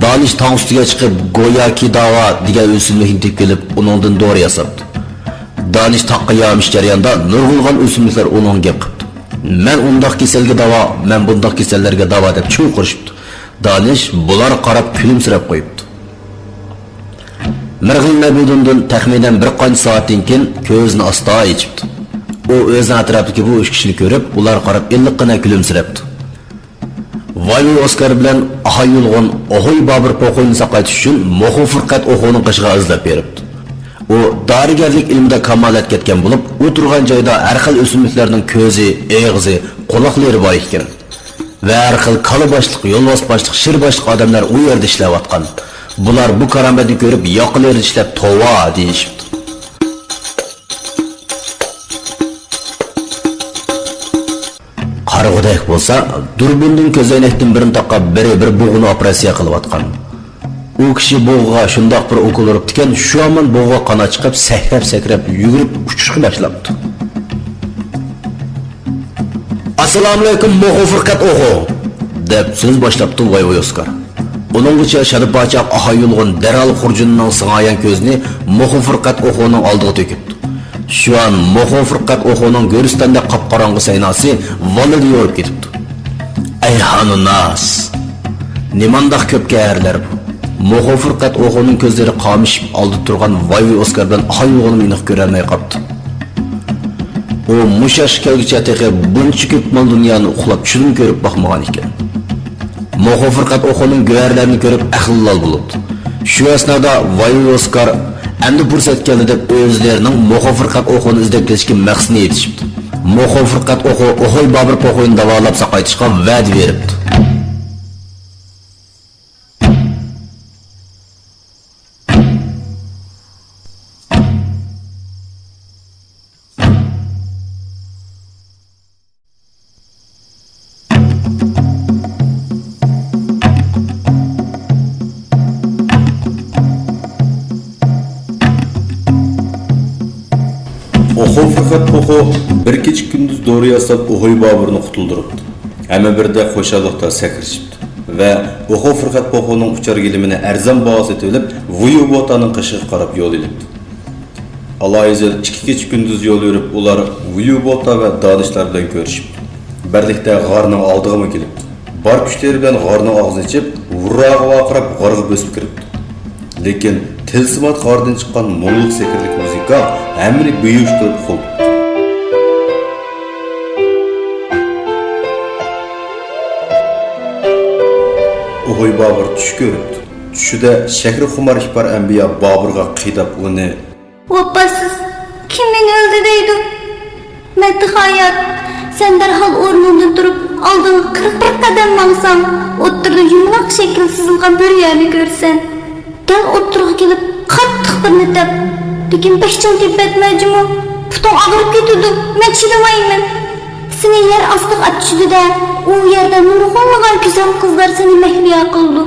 دانىش تاڭ ئۈستىگە چىقىپ، گوياكى داۋا دېگەن ئۆسۈملۈكنى تېپىپ كېلىپ، ئۇنىڭدىن دورا ياساپتۇ. دانىش تاغقا يامىشىش جەريانىدا نۇرغۇنلىغان ئۆسۈملۈكلەر ئۇنىڭغا گەپ قىپتۇ. مەن ئۇنداق كېسەلگە داۋا، مەن بۇنداق كېسەللەرگە داۋا دەپ چۈۋقۇرۇشۇپتۇ. دانىش بۇلارغا قاراپ كۈلۈمسىرەپ قويۇپتۇ. مىرغىل نەبىدۇندىن تەخمىنەن بىر قانچە سائەتتىن كېيىن كۆزىنى ئاستا ئېچىپتۇ. ئۇ ئۆزىنىڭ ئەتراپىدىكى بۇ ئۈچ كىشىنى كۆرۈپ، ئۇلارغا قاراپ ئىللىققىنە كۈلۈمسىرەپتۇ. ۋايۋاي ئوسكار بىلەن ئاھايۇلغۇن ئوھۇي بابۇر پوخۇينى ساقايتىش ئۈچۈن موخۇ فۇرقەت ئوخۇنىڭ قېشىغا ئىزدەپ بېرىپتۇ. ئۇ دارىگەرلىك ئىلمىدا كامالەتكە يەتكەن بولۇپ، ئۇ تۇرغان جايدا ھەر خىل ئۆسۈملۈكلەرنىڭ كۆزى، ئېغىزى، قۇلاقلىرى بار ئىكەن. ۋە ھەر خىل كالا باشلىق، يولۋاس باشلىق، شىر باشلىق ئادەملەر ئۇ يەردە ئىشلەۋاتقان. بۇلار بۇ كارامەتنى كۆرۈپ، ياقىلىرى چىشلەپ، توۋا دېيىشىپتۇ. قارىغۇدەك بولسا، دۇربۇندىن كۆزەينەكتىن بىرنى تاقاپ، بىرى بىر بۇغىنى ئوپېراتسىيە قىلىۋاتقان. ئۇ كىشى بۇغىغا شۇنداق بىر ئوكۇل ئۇرۇپتىكەن، شۇ ھامان بۇغىغا قانات چىقىپ، سەكرەپ-سەكرەپ يۈگۈرۈپ ئۇچۇشقا باشلاپتۇ. ئاسسالامۇئەلەيكۇم، موخۇ فۇرقەت ئوخۇ! دەپ سۆز باشلاپتۇ ۋايۋاي ئوسكار. ئۇنىڭغىچە شادا-پاچاق ئاھايۇلغۇن دەرھال خۇرجۇنىنىڭ سىڭايان كۆزىنى موخۇ فۇرقەت ئوخۇنىڭ ئالدىغا تۆكۈپتۇ. شۇ ئان موخۇ فۇرقەت ئوخۇنىڭ گۆرىستاندەك قاپقاراڭغۇ سەيناسى ۋاللىدە يورۇپ كېتىپتۇ. ئەي ھانۇناس! نېمانداق كۆپ گەھەرلەر بۇ! موخو فۇرقەت ئوخۇنىڭ كۆزلىرى قامىشىپ، ئالدىدا تۇرغان ۋاي-ۋۇي ئوسكاردىن ھايۋىغىنىمۇ ئېنىق كۆرەلمەي قاپتۇ. ئۇ مۇشۇ ياشقا كەلگۈچە تېخى بۇنچە كۆپ مال دۇنيانى ئۇخلاپ چۈشىدىمۇ كۆرۈپ باقمىغان ئىكەن. موخو فۇرقەت ئوخۇنىڭ گۆھەرلەرنى كۆرۈپ ئەقلى لال بولۇپتۇ. شۇ ئەسنادا ۋاي-ۋۇي ئوسكار، ئەمدى پۇرسەت كەلدى دەپ ئۆزلىرىنىڭ موخو فۇرقەت ئوخۇنى ئىزدەپ كېلىشكە مەقسىتىنى ئېيتىشىپتۇ. موخو فۇرقەت ئوخۇ ئوخۇي بابۇر پوخۇينى داۋالاپ ساقايتىشقا ۋەدە بېرىپتۇ. ئوخۇ فىرخەت پوخۇ بىر كېچە كۈندۈز دورا ياساپ ئوخۇي بابۇرنى قۇتۇلدۇرۇپتۇ. ھەممە بىردەك خۇشاللىقتا سەكرىشىپتۇ ۋە ئوخۇ فىرخەت پوخۇنىڭ ئۇچار گىلىمىنى ئەرزان باھا سېتىۋېلىپ، ۋۇيۇ بوتانىڭ قېشىغا قاراپ يول ئېلىپتۇ. ئالايىزىل ئىككى كېچە كۈندۈز يول يۈرۈپ، ئۇلار ۋۇيۇ بوتا ۋە دانىشلار بىلەن كۆرۈشۈپتۇ. بىرلىكتە غارنىڭ ئالدىغىمۇ كېلىپتۇ. بار كۈچلىرى بىلەن غارنىڭ ئاغزىنى ئېچىپ، ھۇرراغا ۋارقىراپ غارغا بۆسۈپ كىرىپتۇ. لېكىن تىلسىمات غاردىن چىققان مۇڭلۇق سېھىرلىك مۇزىكا ھەممىنى بىھوش قىلىپ ئۇخلىتىپتۇ. ئوخۇي بابۇر چۈش كۆرۈپتۇ. چۈشىدە شەھرى خۇمار ئىپار ئەنبىيا بابۇرغا قىيداپ ئۇنى، ۋاپاسىز، كىم مېنى ئۆلدى دەيدۇ؟ مەددىخايات، سەن دەرھال ئورنۇڭدىن تۇرۇپ، ئالدىڭغا قىرىق بىر قەدەم ماڭساڭ، ئوتتۇرىدا يۇمىلاق شەكىل سىزىلغان بىر يەرنى كۆرىسەن. دەل ئوتتۇرىغا كېلىپ، قاتتىق بىرنى تەپ. لېكىن بەك چىڭ تېپىۋەتمە جۇمۇ، پۇتۇڭ ئاغرىپ كېتىدۇ، مەن چىدىمايمەن. سېنى يەر ئاستىغا ئات چۈشىدۇ-دە، ئۇ يەردە نۇرغۇنلىغان گۈزەل قىزلار سېنى مەھلىيا قىلىدۇ.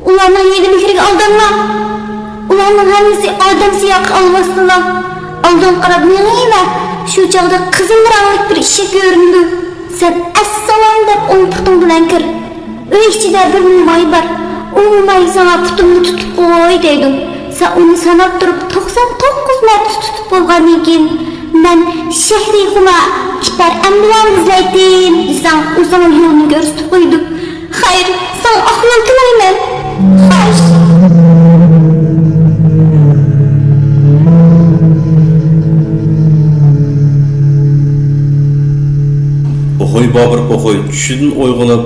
ئۇلارنىڭ ھىيلە-مېھرىگە ئالدانما. ئۇلارنىڭ ھەممىسى ئادەم سىياقى ئالۋاستىلار. ئالدىڭغا قاراپ مېڭىۋەر. شۇ چاغدا قىزىل رەڭلىك بىر ئىشىك كۆرۈنىدۇ. سەن «ئەسسالام» دەپ ئوڭ پۇتۇڭ بىلەن كىر. ئۆي ئىچىدە بىر موماي بار. ئۇ موماي ساڭا «پۇتۇمنى تۇتۇپ قوي» دەيدۇ. سەن ئۇنى ساناپ تۇرۇپ توقسان توققۇز مەرتە تۇتۇپ بولغاندىن كېيىن، «مەن شەھرى خۇمار ئىپار ئەنبىيانى ئىزلەيتتىم» دېسەڭ، ئۇ ساڭا يولنى كۆرسىتىپ قويىدۇ. خەير، ساڭا ئاق يول تىلەيمەن. خوش. ئوخۇي بابۇر پوخۇي چۈشىدىن ئويغىنىپ،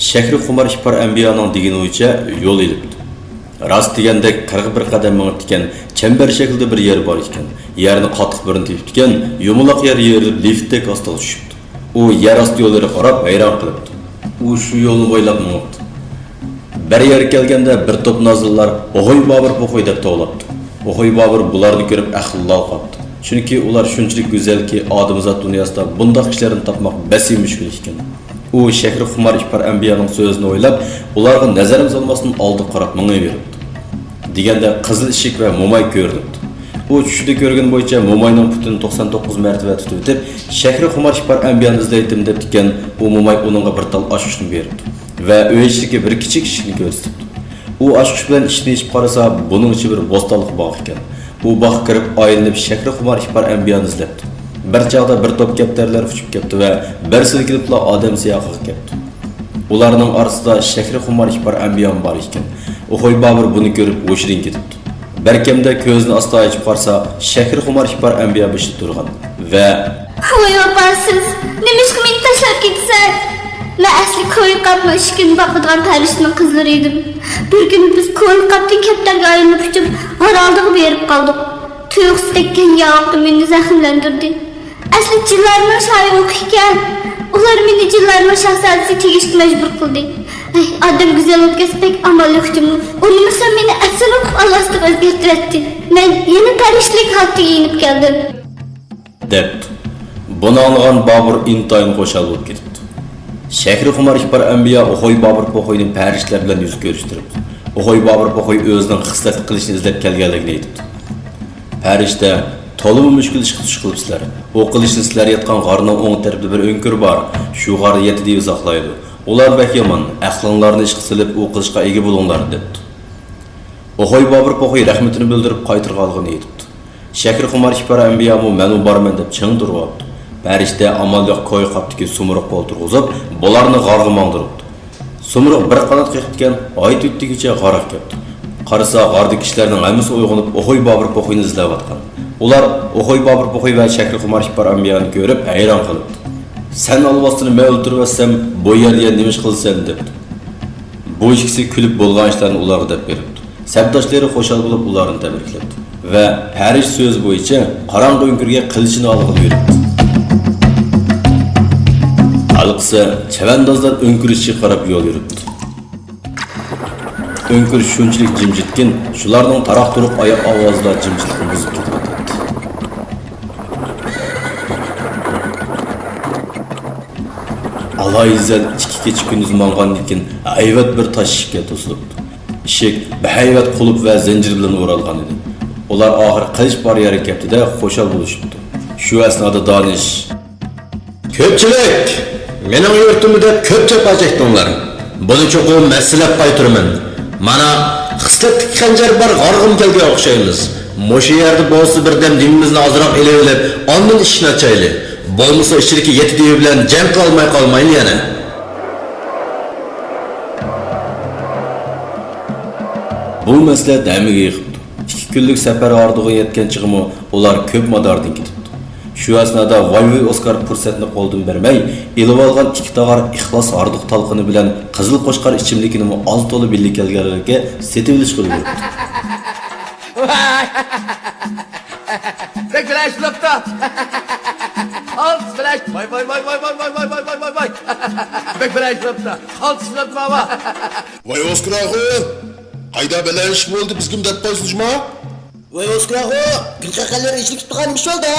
شەھرى خۇمار ئىپار ئەنبىيانىڭ دېگىنى بويىچە يول ئېلىپتۇ. راست دېگەندەك قىرىق بىر قەدەم مېڭىپتىكەن، چەمبەر شەكلىدە بىر يەر بار ئىكەن. يەرنى قاتتىق بىرنى تېپىپتىكەن، يۇمىلاق يەر يېرىلىپ لىفتتەك ئاستىغا چۈشۈپتۇ. ئۇ يەر ئاستى يوللىرىغا قاراپ ھەيران قېلىپتۇ. ئۇ شۇ يولنى بويلاپ مېڭىپتۇ. بىر يەرگە كەلگەندە بىر توپ نازىلىلار «ئوخۇي بابۇر پوخۇي» دەپ توۋلاپتۇ. ئوخۇي بابۇر بۇلارنى كۆرۈپ ئەقلى لال قاپتۇ. چۈنكى ئۇلار شۇنچىلىك گۈزەلكى، ئادەمزات دۇنياسىدا بۇنداق كىشىلەرنى تاپماق بەسىي مۈشكۈل ئىكەن. ئۇ شەھرى خۇمار ئىپار ئەنبىيانىڭ سۆزىنى ئويلاپ، ئۇلارغا نەزەرمۇ سالماستىن ئالدىغا قاراپ مېڭىۋېرىپتۇ. دېگەندە قىزىل ئىشىك ۋە موماي كۆرۈنۈپتۇ. ئۇ چۈشىدە كۆرگىنى بويىچە موماينىڭ پۇتىنى توقسان توققۇز مەرتىۋە تۇتۇۋېتىپ، «شەھرى خۇمار ئىپار ئەنبىيانى ئىزدەيتتىم» دەپتىكەن، ئۇ موماي ئۇنىڭغا بىر تال ئاچقۇچنى بېرىپتۇ ۋە ئۆي ئىچىدىكى بىر كىچىك ئىشىكنى كۆرسىتىپتۇ. ئۇ ئاچقۇچ بىلەن ئىشىكنى ئېچىپ قارىسا، بۇنىڭ ئىچى بىر بوستانلىق باغ ئىكەن. ئۇ باغقا كىرىپ ئايلىنىپ شەھرى خۇمار ئىپار ئەنبىيانى ئىزلەپتۇ. بىر چاغدا بىر توپ كەپتەرلەر ئۇچۇپ كەپتۇ ۋە بىر سىلكىنىپلا ئادەم سىياقىغا كەپتۇ. ئۇلارنىڭ ئارىسىدا شەھرى خۇمار ئىپار ئەنبىيامۇ بار ئىكەن. ئوخۇي بابۇر بۇنى كۆرۈپ ھوشىدىن كېتىپتۇ. بەركەمدە كۆزىنى ئاستا ئېچىپ قارىسا، شەھرى خۇمار ئىپار ئەنبىيا بېشىدا تۇرغان ۋە ۋاي ۋاپاسىز، نېمىشقا مېنى تاشلاپ كېتىسەن؟ مەن ئەسلى كويكاپنىڭ ئىشىكىنى باقىدىغان پەرىشتىنىڭ قىزلىرى ئىدىم. بىر كۈنى بىز كويكاپتىن كەپتەرگە ئايلىنىپ ئۇچۇپ، ھارالدىغا بېرىپ قالدۇق. تۇيۇقسىز تەگكەن ياۋۇقتا مېنى زەخىملەندۈردى. ئەسلى جىنلارنىڭ شايىغۇ ئىكەن. ئۇلار مېنى جىنلارنىڭ شاھزادىسىگە تېگىشكە مەجبۇر قىلدى. ئەي، ئادەم گۈزەل بولۇپ كەتسە بەك ئامال يوق جۇمۇ. ئۇنىمىسا مېنى ئەسىرلىك ئالۋاستىغا ئۆزگەرتىۋەتتى. مەن يەنە پەرىشتىلىك ھالەتكە يېنىپ كەلدىم. دەپتۇ. بۇنى ئاڭلىغان بابۇر ئىنتايىن خۇشال بولۇپ كېتىپتۇ. شەھرى خۇمار ئىپار ئەنبىيا ئوخۇي بابۇر پوخۇينى پەرىشتىلەر بىلەن يۈز كۆرۈشتۈرۈپتۇ. ئوخۇي بابۇر پوخۇي ئۆزىنىڭ خىسلەتلىك قىلىچنى ئىزدەپ كەلگەنلىكىنى ئېيتىپتۇ. پەرىشتە، تولىمۇ مۈشكۈل ئىشقا تۇتۇش قىلىپسىلەر. ئۇ قىلىچنى سىلەر ياتقان غارنىڭ ئوڭ تەرىپىدە بىر ئۆڭكۈر بار. شۇ غاردا يەتتە دېۋى ساقلايدۇ. ئۇلار بەك يامان. ئەقلىڭلارنى ئىشقا سېلىپ، ئۇ قىلىچقا ئىگە بولۇڭلار، دەپتۇ. ئوخۇي بابۇر پوخۇي رەھمىتىنى بىلدۈرۈپ قايتىرغانلىقىنى ئېيتىپتۇ. شەھرى خۇمار ئىپار ئەنبىيامۇ مەنمۇ بارىمەن دەپ چىڭ تۇرۇۋاپتۇ. پەرىشتە ئامال يوق كويكاپتىكى سۇمرۇققا ئولتۇرغۇزۇپ، بۇلارنى غارغا ماڭدۇرۇپتۇ. سۇمرۇق بىر قانات قېقىپتىكەن، ھايات ئۆتتىگىچە غارغا كەپتۇ. قارىسا، غاردا كىشىلەرنىڭ ھەممىسى ئويغىنىپ، ئوخۇي بابۇر پوخۇينى ئىزدەۋاتقان. ئۇلار ئوخۇي بابۇر پوخۇي ۋە شەھرىخۇمار ئىپپار ئەنبىيانى كۆرۈپ، ھەيران قېلىپتۇ. سەن ئالۋاستىنى مەن ئۆلتۈرۈۋەتسەم، بۇ يەردە يەنە نېمە ئىش قىلىسەن؟ دەپتۇ. بۇ ئىككىسى كۈلۈپ بولغان ئىشلارنى ئۇلارغا دەپ بېرىپتۇ. سەپداشلىرى خۇشال بولۇپ ئۇلارنى تەبرىكلەپتۇ ۋە پەرىش سۆزى بويىچە قاراڭغۇ ئۆڭكۈرگە قىلىچىنى ئالغىلى يۈرۈپتۇ. ھېلىقىسى چەۋەندازلار ئۆڭكۈر ئىچىگە قاراپ يول يۈرۈپتۇ. ئۆڭكۈر شۇنچىلىك جىمجىتكىن، شۇلارنىڭ تاراق-تۇرۇق ئاياق ئاۋازىلا جىمجىتلىقنى بۇزۇپ كېتىۋاتاتتى. ئالاھىدە ئىككى كېچە-كۈندۈز ماڭغاندىن كېيىن، ھەيۋەت بىر تاش ئىشىككە توسۇلۇپتۇ. ئىشىك بەھەيۋەت قۇلۇپ ۋە زەنجىر بىلەن ئورالغان ئىدى. ئۇلار ئاخىر قىلىچ بار يەرگە كەپتۇ-دە، خۇشال بولۇشۇپتۇ. شۇ ئەسنادا دانىش: «كۆپچىلىك، مېنىڭ يۇرتۇمدا دەپ كۆپ جاپا چەكتىڭلار. بۇنى چوقۇم مەسلەپ قايتۇرىمەن. مانا، خىسلەتتىكى خەنجەر بار غارغىمۇ كەلگەن ئوخشايمىز. مۇشۇ يەردە بولسا بىردەم دېمىمىزنى ئازراق ئېلىۋېلىپ، ئاندىن ئىشنى ئاچايلى. بولمىسا ئىچىدىكى يەتتە دېۋە بىلەن جەڭ قىلالماي قالمايلى يەنە.» بۇ مەسلىھەت ھەممىگە يېقىپتۇ. ئىككى كۈنلۈك سەپەر ئاردىغا يەتكەن چېغىمۇ ئۇلار كۆپ ماداردىن كېتىپتۇ. شۇ ئەسنادا ۋاي-ۋۇي ئوسكار پۇرسەتنى قولدىن بەرمەي، ئېلىۋالغان ئىككى تاغار ئىخلاس ھاردۇق تالقىنى بىلەن قىزىل قوچقار ئىچىملىكىنىمۇ ئاز-تولا بىللە كەلگەنلەرگە سېتىۋېلىشقا ئۈلگۈرۈپتۇ. بەك بىلەش بوپتۇ. ئالتىس بىلەش. ۋاي، ۋاي، ۋاي. بەك بىلەش بوپتۇ. ئالتىس بوپتۇ، ماما. ۋاي ئوسكار ئاخۇن، قايدا بەلەن ئىش بولدى، بىزگىمۇ دەپ قويسىلا جۇما. ۋاي ئوسكار ئاخۇن، گۈل قەقەللىرى ئېچىلىپ كېتىدىغان ئىش بولدى.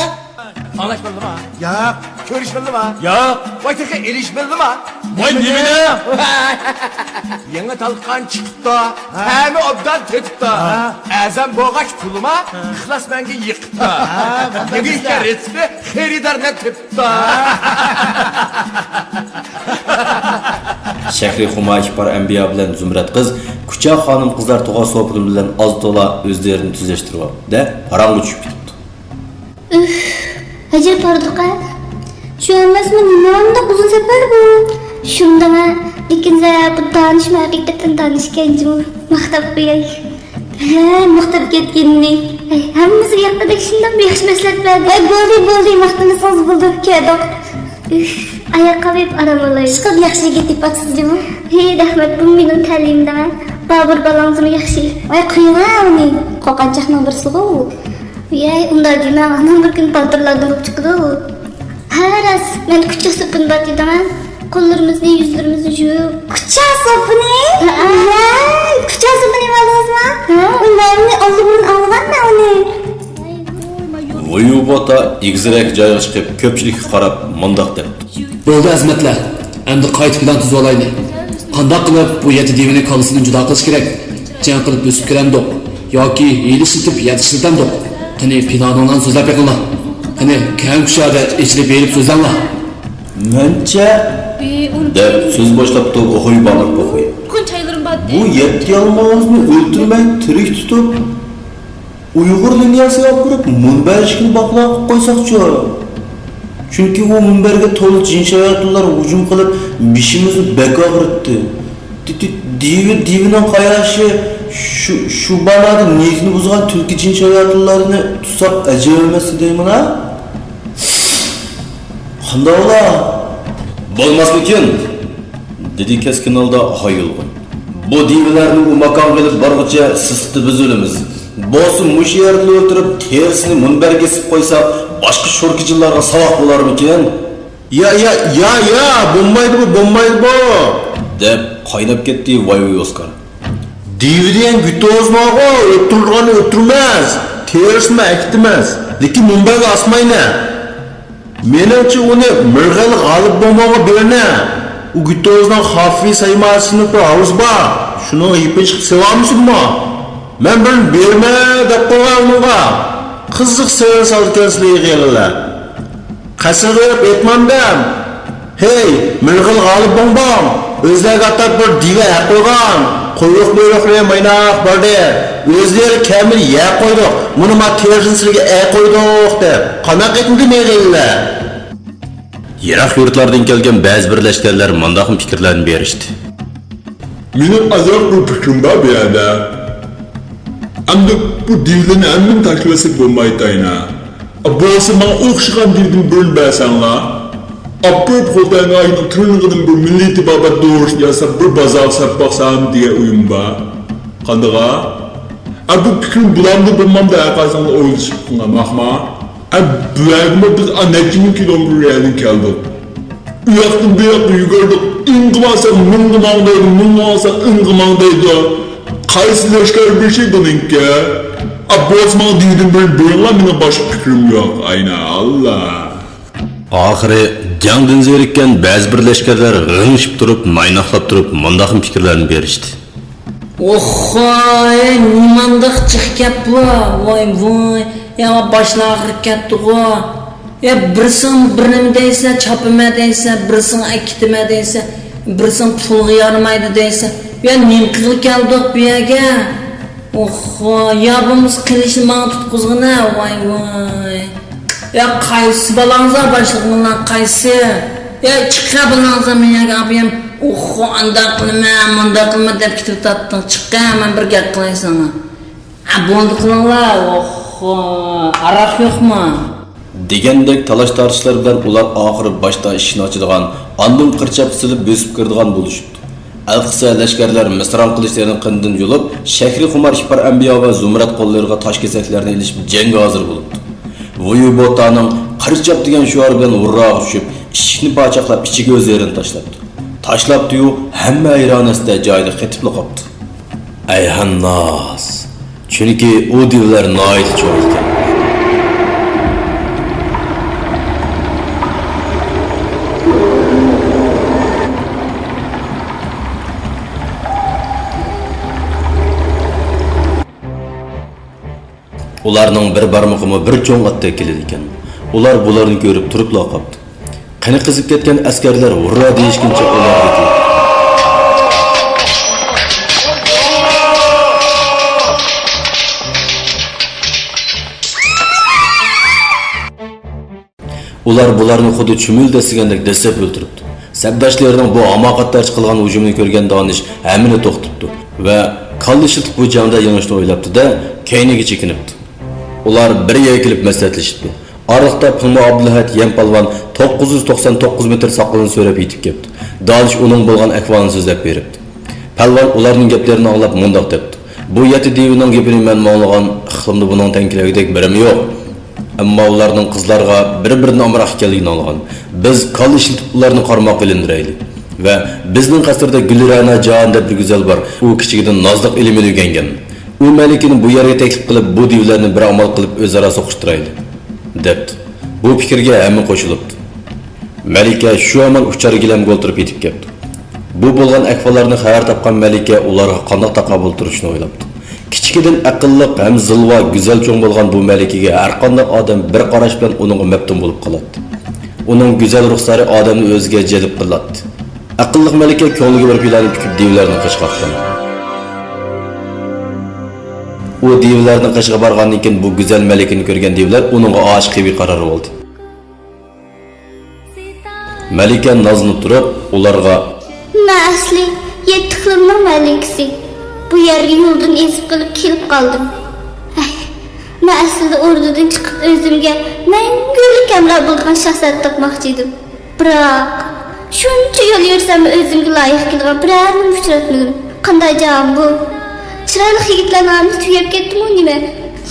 ئاڭلاش بولدىما؟ ياق. كۆرۈش بولدىما؟ ياق. ۋاي تېخى ئېلىش بولدىما؟ ۋاي نېمىنى؟ يېڭى تالقان چىقىپتۇ. ھە. تەمى ئوبدان تېتىپتۇ. ھە. ئەزان بولغاچ پۇلىما، ھە، ئىخلاس مەڭگۈ يېقىپتۇ. ھە، يېڭى ئىكەن رېتسېپى، خېرىدارنى تېپىپتۇ. شەھرىخۇما ئىپپار ئەنبىيا بىلەن زۇمرەت قىز كۇچا خانىم-قىزلار تۇغا سوپۇنى بىلەن ئاز-تولا ئۆزلىرىنى تۈزەشتۈرۈۋاپتۇ-دە، پاراڭغا چۈشۈپ كېتىپتۇ. ئۈف، ئەجەب ھاردۇق-ھە. شۇ ئەمەسمۇ، نېمانداق ئۇزۇن سەپەر بۇ؟ شۇنداق-ھە، لېكىن زايا بۇ دانىشمۇ ھەقىقەتەن دانىشكەن جۇمۇ، ماختاپ قوياي. ھە، ماختاپ كەتكىنىنى. ھەي، ھەممىسىگە ياققىدەك شۇنداق بىر ياخشى مەسلىھەت بەردى. ۋاي، بولدى، بولدى، ماختىنىسىڭىز بولدى، كەلدۇق. ئۈف، ئاياققا بېرىپ ئارام ئالاي. ئىشقىلىپ ياخشى يىگىت تېپىپسىز جۇمۇ. ھېي، رەھمەت، بۇ مېنىڭ تەلىيىم دەڭە. بابۇر بالاڭىزمۇ ياخشى. ۋاي، قويۇڭا ئۇنى. قورقانچاقنىڭ بىرسىغۇ. يەي، ئۇنداق دېمە، ئانام بىر كۈنى بالدۇرلاردىن بولۇپ چىقىدۇ. ھە، راست، مەن كۇچا سوپۇنى بار دېدىڭە. قوللىرىمىزنى، يۈزلىرىمىزنى يۇيۇپ. كۇچا سوپۇنى؟ ھەئە. يەي، كۇچا سوپۇنى بىلدىڭىزمۇ؟ ھە. ئۇ نامىنى ئاللىبۇرۇن ئاڭلىغانمەن ئۇنى. ۋۇيۋۇ بوتا ئېگىزرەك جايغا چىقىپ، كۆپچىلىككە قاراپ مۇنداق دەپتۇ. بولدى، ئەزىمەتلەر. ئەمدى قايتا پىلان تۈزۈۋالايلى. قانداق قىلىپ بۇ يەتتە دىۋىنى كاللىسىدىن جۇدا قىلىش كېرەك؟ جەڭ قىلىپ بۆسۈپ كىرەمدۇق ياكى ھىيلە ئىشلىتىپ يەتتە ئىشلىتەمدۇق؟ قېنى، پىلانىڭلارنى سۆزلەپ بېقىڭلار. قېنى، كەڭ كۇشادە ئېچىلىپ بېرىپ سۆزلەڭلار. مەنچە، دەپ سۆز باشلاپتۇ ئوخۇي بامۇر پوخۇي. بۇ يەتتە يالماۋۇزنى ئۆلتۈرمەي تىرىك تۇتۇپ، ئۇيغۇر لىنىيەسىگە ئاپىرىپ، مۇنبەر ئىشىكىنى باغلاپ قويساقچۇ؟ چۈنكى ئۇ مۇنبەرگە تولا جىن شاياتۇنلار ھۇجۇم قىلىپ، بېشىمىزنى بەك ئاغرىتتى. دى-، دى-، دىۋى، دىۋىنىڭ قاياشى شۇ، شۇ بالىدا نىيىتىنى بۇزغان تۈلكە جىن شاياتۇنلارنى تۇتساق ئەجەب ئەمەس دەيمەن ھە؟ قانداقلا؟ بولماسمىكىن؟ دېدى كەسكىن ھالدا ھايۇلغۇن. بۇ دىۋىلەرنى ئۇ ماكانغا ئېلىپ بارغۇچە سىستى بىز ئۆلىمىز. بولسا مۇشۇ يەردىلا ئۆلتۈرۈپ، تېرىسىنى مۇنبەرگە ئېسىپ قويساق، باشقا شوركىجىنلارغا ساۋاق بولارمىكىن؟ يا، يا، يا، يا، بولمايدۇ بۇ، بولمايدۇ بۇ! دەپ قايناپ كەتتى ۋاي-ۋۇي ئوسكار. دىۋى دېگەن گۈتوزنىغۇ، ئۆتتۈرىدىغاننى ئۆتتۈرمەس، تېرىسىنى ئەكېتىمەس، لېكىن مۇنبەرگە ئاسماينە. مېنىڭچە ئۇنى مىرغەل غالىپ بوماغا بېرىنە. ئۇ گۈتوزنىڭ خافىي سايماسىنى بىر ھاۋزا بار، شۇنىڭغا يېپىنچىقىپ سېۋەرمىسۇنمۇ؟ مەن بىرنى بېرىمەن دەپ قويغان ئۇنىڭغا. قىزىق سېرىن سالىدىكەنسىلەر يىغىلىلەر. قەسىرگە بېرىپ ئېيتمامدىم. ھەي، مىرغىل غالىپ بوڭ بوڭ، ئۆزلەرگە ئاتاپ بىر دىۋە ئەقىلغان، قۇيرۇق مۇيرۇقلىرى مايناق باردى. ئۆزلىرى كەمىنى يەپ قويدۇق، مۇنى ما تېرىسىنى سىلىگە ئەقىپ قويدۇق دەپ، قانداق ئېيتمىدى مىغىللە؟ يىراق يۇرتلاردىن كەلگەن بەزى بىر لەشكەرلەر مۇنداقمۇ پىكىرلەرنى بېرىشتى. مېنىڭ ئازراق بىر پىكرىم بار بۇ يەردە. ئەمدى بۇ دېۋىلەرنى ھەممىنى تاشلىۋەتسەك بولمايدۇ ئاينا. بولسا ماڭا ئوخشىغان دېۋىدىن بىرنى بەرسەڭلار. ئاپىرىپ خوتەنگە ئاينىڭ تىرنىقىدىن بىر مىللىي تېبابەت دورىسىنى ياساپ بىر بازارغا ساپ باقسام دېگەن ئويۇم بار. قاندىغا؟ ئە بۇ پىكرىم بۇلامدۇ بولمامدۇ ھەرقايسىڭلار ئويلىشىپ بېقىڭلار ماقما. ئە بۇيەرگىمۇ بىز ئا نەچچە مىڭ كىلومېتىر يەردىن كەلدۇق. ئۇياقتىن بۇياققا يۈگۈردۇق. ئىڭغا مارساق مىڭغا ماڭ دەيدۇ، مىڭغا مارساق ئىڭغا ماڭ دەيدۇ. قايسى لەشكەر بېشى بۇنىڭكى؟ ئا بولسا ماڭا دېۋىدىن بىرنى بېرىڭلار، مېنىڭ باشقا پىكرىم يوق. ئاينا ئاللا. ئاخىرى جەڭدىن زېرىككەن بەزى بىر لەشكەرلەر غىڭشىپ تۇرۇپ، نايناقلاپ تۇرۇپ مۇنداقمۇ پىكىرلەرنى بېرىشتى. ئوخخاي، نېمانداق جىق گەپ بۇ؟ ۋاي ۋاي، يا باشلار ئاغرىپ كەتتىغۇ. يا بىرسىڭ بىر نېمە دەيسەن، چاپىمەن دەيسەن، بىرسىڭ ئەكېتىمەن دەيسەن، بىرسىڭ پۇلغا يارىمايدۇ دەيسەن. يا نېمە قىلغىلى كەلدۇق بۇ يەرگە؟ ئوخخو، يا بولمىسا قىلىچنى ماڭا تۇتقۇزغىنە، ۋاي ۋاي. يا قايسى بالاڭزا باشلىغىنىڭلار قايسى؟ يا چىققا بالاڭزا مەن يەرگە ئاپىيەم. ئوخخو، ئانداق قىلىمەن، مۇنداق قىلىمەن دەپ كېتىۋاتاتتىڭ. چىققا، مەن بىر گەپ قىلاي ساڭا. ئا، بولدى قىلىڭلار، ئوخخو، ئاراق يوقمۇ؟ دېگەندەك تالاش-تارتىشلار بىلەن ئۇلار ئاخىرى باشتا ئىشىكنى ئاچىدىغان، ئاندىن قىرچاپ سېلىپ بۆسۈپ كىرىدىغان بولۇشۇپتۇ. ئەلقىسە لەشكەرلەر مىسران قىلىچلىرىنى قېنىدىن يۇلۇپ، شەھرىي خۇمار ئىپار ئەنبىيا ۋە زۇمرەت قوللىرىغا تاش كېسەكلەرنى ئېلىشىپ جەڭگە ھازىر بولۇپتۇ. ۋۇيۇ بوتانىڭ قىرچاپ دېگەن شوئارى بىلەن ھۇرراغا چۈشۈپ، ئىشىكنى پاچاقلاپ ئىچىگە ئۆزلىرىنى تاشلاپتۇ. تاشلاپتۇ-يۇ، ھەممە ھەيران-ھەستە جايىدا قېتىپلا قاپتۇ. ئەيھان ناس! چۈنكى ئۇ دېۋىلەر ناھايىتى چوڭ ئىكەن. ئۇلارنىڭ بىر بارمىقىمۇ بىر چوڭ ئاتتەك كېلىدىكەن. ئۇلار بۇلارنى كۆرۈپ تۇرۇپلا قاپتۇ. قېنى قىزىپ كەتكەن ئەسكەرلەر ھۇررا دېيىشكىنچە ئۇلارغا تېگىپ. ئۇلار بۇلارنى خۇددى چۈمۈلە دەسسىگەندەك دەسسەپ ئۆلتۈرۈپتۇ. سەپداشلىرىنىڭ بۇ ھاماقەتلەرچە قىلغان ھۇجۇمىنى كۆرگەن دانىش ھەممىنى توختىتىپتۇ ۋە كاللا ئىشلىتىپ بۇ جەڭدە يېڭىشنى ئويلاپتۇ-دە، كەينىگە چېكىنىپتۇ. ئۇلار بىر يەرگە كېلىپ مەسلىھەتلىشىپتۇ. ئارىلىقتا پىڭمو ئابدۇلئەھەت يەن پالۋان توققۇز يۈز توقسان توققۇز مېتىر ساقىلىنى سۆرەپ يېتىپ كەپتۇ. دانىش ئۇنىڭ بولغان ئەھۋالىنى سۆزلەپ بېرىپتۇ. پالۋان ئۇلارنىڭ گەپلىرىنى ئاڭلاپ مۇنداق دەپتۇ. بۇ يەتتە دېۋىنىڭ گېپىنى مەنمۇ ئاڭلىغان، ئىقلىمدا بۇنىڭ تەڭ كېلەرگۈدەك بىرىمۇ يوق. ئەمما ئۇلارنىڭ قىزلارغا بىر-بىرىدىن ئامراق ئىكەنلىكىنى ئاڭلىغان. بىز كاللا ئىشلىتىپ ئۇلارنى قارماققا ئىلىندۇرايلى. ۋە بىزنىڭ قەسىردە گۈلرەنا جان دەپ بىر گۈزەل بار. ئۇ كىچىكىدىن نازلىق ئىلمىنى ئۆگەنگەن. ئۇ مەلىكىنى بۇ يەرگە تەكلىپ قىلىپ، بۇ دېۋىلەرنى بىر ئامال قىلىپ ئۆزئارا سوقۇشتۇرايلى، دەپتۇ. بۇ پىكىرگە ھەممە قوشۇلۇپتۇ. مەلىكە شۇ ھامان ئۇچار گىلەمگە ئولتۇرۇپ يېتىپ كەپتۇ. بۇ بولغان ئەھۋاللارنى خەۋەر تاپقان مەلىكە ئۇلارغا قانداق تاقابىل تۇرۇشنى ئويلاپتۇ. كىچىكىدىن ئەقىللىق ھەم زىلۋا، گۈزەل چوڭ بولغان بۇ مەلىكىگە ھەرقانداق ئادەم بىر قاراش بىلەن ئۇنىڭغا مەپتۇن بولۇپ قالاتتى. ئۇنىڭ گۈزەل رۇخسارى ئادەمنى ئۆزىگە جەلپ قىلاتتى. ئەقىللىق مەلىكە كۆڭلىگە بىر پىلاننى پۈكۈپ، دېۋىلەرنىڭ قېشىغا ئاتلاندى. ئۇ دېۋىلەرنىڭ قېشىغا بارغاندىن كېيىن، بۇ گۈزەل مەلىكىنى كۆرگەن دېۋىلەر ئۇنىڭغا ئاشىق بىر قارار بولدى. مەلىكە نازلىنىپ تۇرۇپ، ئۇلارغا، مەن ئەسلى يەتتە ئىقلىمنىڭ مەلىكىسى. بۇ يەرگە يولدىن ئېزىپ قېلىپ كېلىپ قالدىم. ھەي، مەن ئەسلىدە ئوردىدىن چىقىپ، ئۆزۈمگە مەڭگۈلۈك ھەمراھ بولىدىغان شاھزادە تاپماقچى ئىدىم. بىراق، شۇنچە يول يۈرسەممۇ ئۆزۈمگە لايىق كېلىدىغان بىرەرنىمۇ ئۇچراتمىدىم. قانداق جاھان بۇ؟ چىرايلىق يىگىتلەرنىڭ ھەممىسى تۈگەپ كەتتىمۇ نېمە؟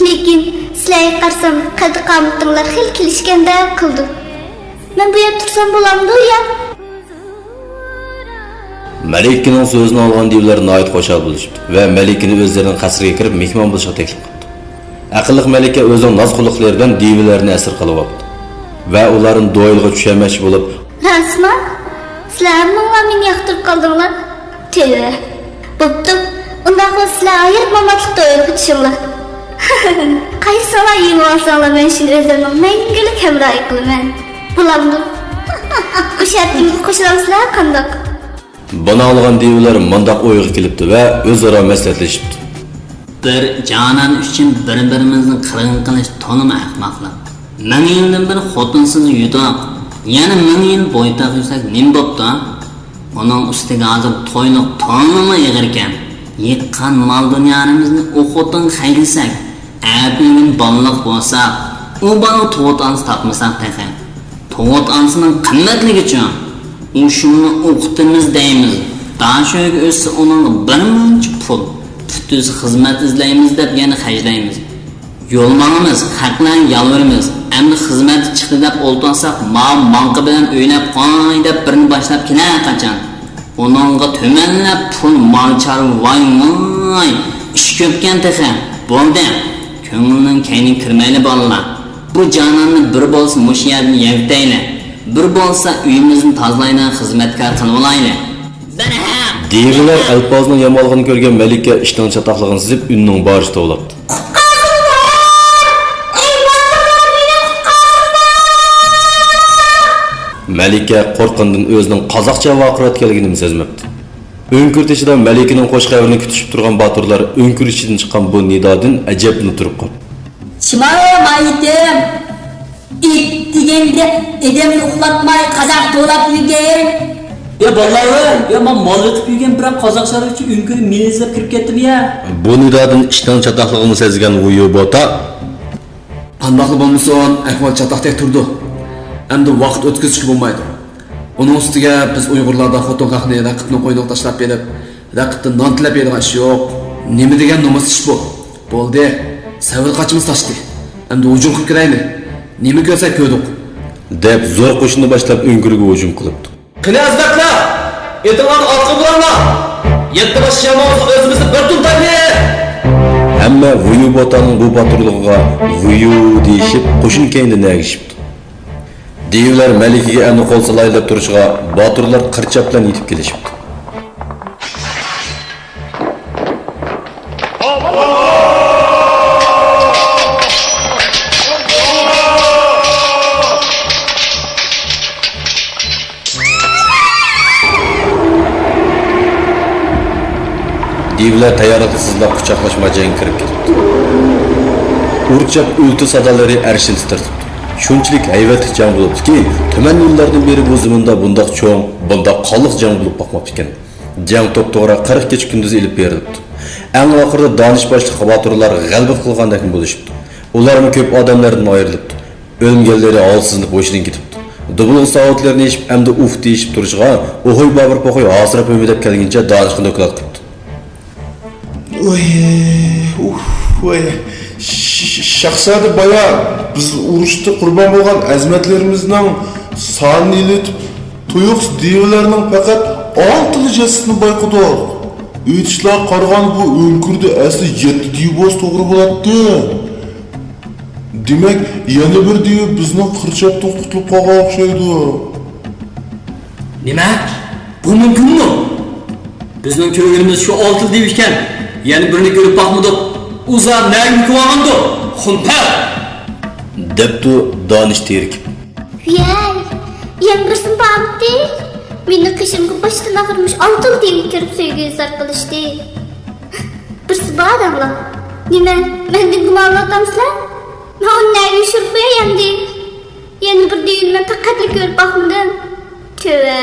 لېكىن سىلەرگە قارىسام، قەددى-قامىتىڭلار خېلى كېلىشكەندەك قىلىدۇ. مەن بۇ يەردە تۇرسام بولامدۇ يا؟ مەلىكىنىڭ سۆزىنى ئاڭلىغان دېۋىلەر ناھايىتى خۇشال بولۇشۇپتۇ ۋە مەلىكىنى ئۆزلىرىنىڭ قەسرىگە كىرىپ مېھمان بولۇشقا تەكلىپ قىپتۇ. ئەقىللىق مەلىكە ئۆزىنىڭ ناز-خۇلقلىرى بىلەن دېۋىلەرنى ئەسىر قىلىۋاپتۇ ۋە ئۇلارنى دويىلىغا چۈشۈرمەكچى بولۇپ، راستمۇ؟ سىلەر ھەممىڭلار مېنى ياقتۇرۇپ قالدىڭلار. تۆۋە. بوپتۇ. ئۇنداق بولسا سىلەر ھايات-ماماتلىق دويىلىغا چۈشۈڭلار. قايسىڭلار يېڭىۋالساڭلار، مەن شۇنى ئۆزۈمنىڭ مەڭگۈلۈك ھەمراھى قىلىمەن. بولامدۇ؟ بۇ شەرتىمگە قوشۇلامسىلەر قانداق؟ بۇنى ئاڭلىغان دېۋىلەر مۇنداق ئويغا كېلىپتۇ ۋە ئۆزئارا مەسلىھەتلىشىپتۇ. بىر جانان ئۈچۈن بىر-بىرىمىزنى قىرغىن قىلىش تولىمۇ ئەخمەقلىق. مىڭ يىلدىن بىر خوتۇنسىز يۈدۈق، يەنە مىڭ يىل بويتاق يۈرسەك نېمە بوپتۇ؟ ئۇنىڭ ئۈستىگە ھازىر تويلۇق تونىمۇ ئېغىركەن. يىغقان مال-دۇنيالىرىمىزنى ئوقۇتقا خەجلىسەك، ئەتىگۈن بالىلىق بولساق، ئۇ بالىغا تۇغۇت ئانىسى تاپمىساق تېخى. تۇغۇت ئانىسىنىڭ قىممەتلىكىچۇ؟ ئۇ شۇمنى ئوقۇتىمىز دەيمىز، داشۆگە ئۆتسە ئۇنىڭغا بىر مۇنچە پۇل، پۇتىسى خىزمەت ئىزدەيمىز دەپ يەنە خەجلەيمىز. يول ماڭىمىز، خەقلەرگە يالۋۇرىمىز، ئەمدى خىزمەتكە چىقتى دەپ ئولتۇرساق، ماۋۇ ماڭقا بىلەن ئويناپ قوي دەپ بىرنى باشلاپ كېلەر قاچان. ئۇنىڭغا تۆمەنلەپ پۇل، مال، چارۋا، ۋاي ۋاي، ئىش كۆپكەن تېخى. بولدى، كۆڭۈلنىڭ كەينىگە كىرمەيلى بالىلار. بۇ جاناننى بىر بولسا مۇشۇ يەردىن يەۋېتەيلى، بىر بولسا ئۆيىمىزنى تازىلايدىغان خىزمەتكار قىلىۋالايلى. بەرھەم! دىۋىلەر ئەلپازنىڭ يامانلىقىنى كۆرگەن مەلىكە ئىشتىن چاتاقلىقىنى سېزىپ ئۈنىنىڭ بارىچە توۋلاپتۇ. مەلىكە قورققىنىدىن ئۆزىنىڭ قازاقچە ۋارقىراۋاتقانلىقىنىمۇ سەزمەپتۇ. ئۆڭكۈر تېشىدا مەلىكىنىڭ خوش خەۋىرىنى كۈتۈشۈپ تۇرغان باتۇرلار ئۆڭكۈر ئىچىدىن چىققان بۇ نىدادىن ئەجەبلىنىپ تۇرۇپ قاپتۇ. شىمال مايىتىم، ئىت دېگەندە ئادەمنى ئۇخلاتماي قازاق توۋلاپ يۈرگەن. يا بالىلار، يا مەن مال ئېتىپ يۈرگەن بىرەر قازاق شارىكچى ئۆڭكۈر مېنى ئىزدەپ كىرىپ كەتتىمۇ يا؟ بۇ نىدادىن ئىشتىنىڭ چاتاقلىقىنى سەزگەن ۋۇيۇ بوتا. قانداقلا بولمىسۇن، ئەھۋال چاتاقتەك تۇرىدۇ. ئەمدى ۋاقىت ئۆتكۈزۈشكە بولمايدۇ. ئۇنىڭ ئۈستىگە بىز ئۇيغۇرلاردا خوتۇن ھەقنى رەقىبنىڭ قوينىغا تاشلاپ بېرىپ، رەقىبتىن نان تىلەپ يەيدىغان ئىش يوق. نېمە دېگەن نومۇس ئىش بۇ؟ بولدى، سەۋر قاچىمىز تاشتى. ئەمدى ھۇجۇم قىلىپ كىرەيلى. نېمە كۆرسەك كۆردۇق. دەپ زور قوشۇننى باشلاپ ئۆڭكۈرگە ھۇجۇم قىلىپتۇ. قېنى ئەزىمەتلەر! ئېتىڭلارنى ئارقىغا بۇراڭلار! يەتتە باش شىياماڭغا ئۆزىمىزنى بىر تۇتايلى! ھەممە ۋۇيۇ بوتانىڭ بۇ باتۇرلۇقىغا ۋۇيۇ دېيىشىپ، قوشۇن كەينىدىن ئەگىشىپتۇ. دىۋىلەر مەلىكىگە ئەمدى قول سالايلى دەپ تۇرۇشىغا، باتۇرلار قىرچاپ بىلەن يېتىپ كېلىشىپتۇ. دىۋىلەر تەييارلىقنى سىزلاپ قۇچاقلاشما جەڭگە كىرىپ كېتىپتۇ. ئۇرچاپ ئۈلتە سادالىرى ئەرشنى تىترىتىپتۇ. شۇنچىلىك ھەيۋەتلىك جەڭ بولۇپتۇكى، تۈمەن يىللاردىن بېرى بۇ زېمىندا بۇنداق چوڭ، بۇنداق قانلىق جەڭ بولۇپ باقماپتىكەن. جەڭ توپتوغرا قىرىق كېچە كۈندۈز ئېلىپ بېرىلىپتۇ. ئەڭ ئاخىرىدا دانىش باشلىق باتۇرلار غەلىبە قىلغاندەكمۇ بولۇشۇپتۇ. ئۇلارمۇ كۆپ ئادەملەردىن ئايرىلىپتۇ. ئۆلمىگەنلىرى ھالسىزلىنىپ ھوشىدىن كېتىپتۇ. دۇبۇلغا ساۋۇتلىرىنى يېشىپ، ئەمدى ئۇھ دېيىشىپ تۇرۇشىغا، ئوھۇي بابۇر پوخۇي ھاسىراپ ھۆمۈدەپ كەلگىنىچە دانىشقا دوكلات قىپتۇ. ۋاي، ئۇھ، ۋاي. ش-، ش-، شاھزادە بايا، بىز ئۇرۇشتا قۇربان بولغان ئەزىمەتلىرىمىزنىڭ سانىنى ئېلىۋېتىپ، تۇيۇقسىز دىۋىلەرنىڭ پەقەت ئالتىلا جەسىتىنى بايقىدۇق. ئېيتىشلارغا قارىغاندا، بۇ ئۆڭكۈردە ئەسلى يەتتە دىۋا بولسا توغرا بولاتتى. دېمەك، يەنە بىر دىۋا بىزنىڭ قىرچاپتىن قۇتۇلۇپ قالغان ئوخشايدۇ. نېمە؟ بۇ مۇمكىنمۇ؟ بىزنىڭ كۆرگىنىمىز شۇ ئالتىلا دىۋا ئىكەن. يەنە بىرىنى كۆرۈپ باقمىدۇق. ئۇ زادى نەگە مۇكىۋالغاندۇ؟ خۇمپەر! دەپتۇ دانىش تېرىكىپ. ۋىيەي، يەنە بىرسىمۇ بارمىدى؟ مېنىڭ قېشىمغا باشتىن ئاخىر مۇشۇ ئالتىلا دىۋىنى كۆرۈپ سۆيگۈ ئىزھار قىلىشتى. بىرسى بار دەڭلار. نېمە، مەندىن گۇمانلىنىۋاتامسىلەر؟ مەن ئۇنى نەگە يوشۇرۇپ قوياي ئەمدى؟ يەنە بىر دىۋىنى مەن پەقەتلا كۆرۈپ باقمىدىم. تۆۋە.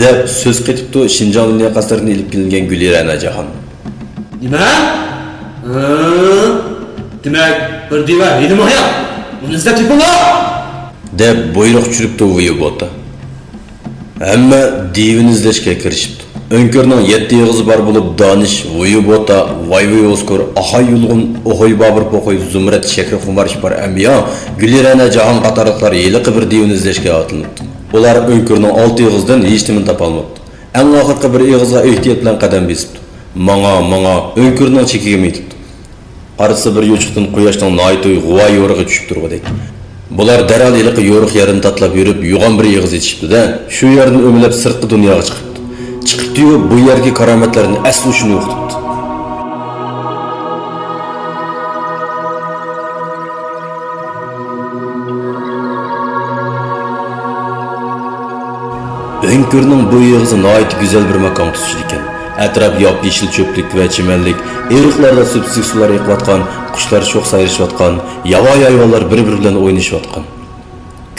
دەپ سۆز قېتىپتۇ شىنجاڭ دۇنيا قەسرىدىن ئېلىپ كېلىنگەن گۈلىرەنە جاھان. نېمە؟ ھە؟ دېمەك، بىر دىۋا ھېلىمۇ ھايات. ئۇنى ئىزدەپ تېپىڭلار! دەپ بۇيرۇق چۈشۈرۈپتۇ ۋۇيۇ بوتا. ھەممە دىۋىنى ئىزدەشكە كىرىشىپتۇ. ئۆڭكۈرنىڭ يەتتە ئېغىزى بار بولۇپ، دانىش، ۋۇيۇ بوتا، ۋاي ۋۇي ئوسكۇر، ئاخاي يۇلغۇن، ئوخۇي بابۇر پوخۇي، زۇمرەت، شەكرى خۇمار ئىپار ئەمبىيا، گۈلىرەنە جاھان قاتارلىقلار ھېلىقى بىر دىۋىنى ئىزدەشكە ئاتلىنىپتۇ. ئۇلار ئۆڭكۈرنىڭ ئالتە ئېغىزىدىن ھېچنېمىنى تاپالماپتۇ. ئەڭ ئاخىرقى بىر ئېغىزغا ئېھتىيات بىلەن قەدەم بېسىپتۇ. ماڭا، ماڭا، ئۆڭكۈرنىڭ چېكىگىمۇ يېتىپتۇ. قارىسا، بىر يوچۇقتىن قۇياشنىڭ ناھايىتى غۇۋا يورۇقى چۈشۈپ تۇرغۇدەك. بۇلار دەرھال ھېلىقى يورۇق يەردىن تاتلاپ يۈرۈپ، يوغان بىر ئېغىز ئېچىپتۇ-دە، شۇ يەردىن ئۆمىلەپ سىرتقى دۇنياغا چىقىپتۇ. چىقىپتۇ-يۇ، بۇ يەردىكى كارامەتلەردىن ئەسلى ئۇچىنى يوقىتىپتۇ. ئۆڭكۈرنىڭ بۇ ئېغىزى ناھايىتى گۈزەل بىر ماكانغا تۇتىشىدىكەن. ئەتراپ ياپيېشىل چۆپلۈك ۋە چىمەنلىك، ئېرىقلاردا سۈپسۈزۈك سۇلار ئېقىۋاتقان، قۇشلار شوخ سايرىشىۋاتقان، ياۋايى ھايۋانلار بىر-بىرى بىلەن ئوينىشىۋاتقان.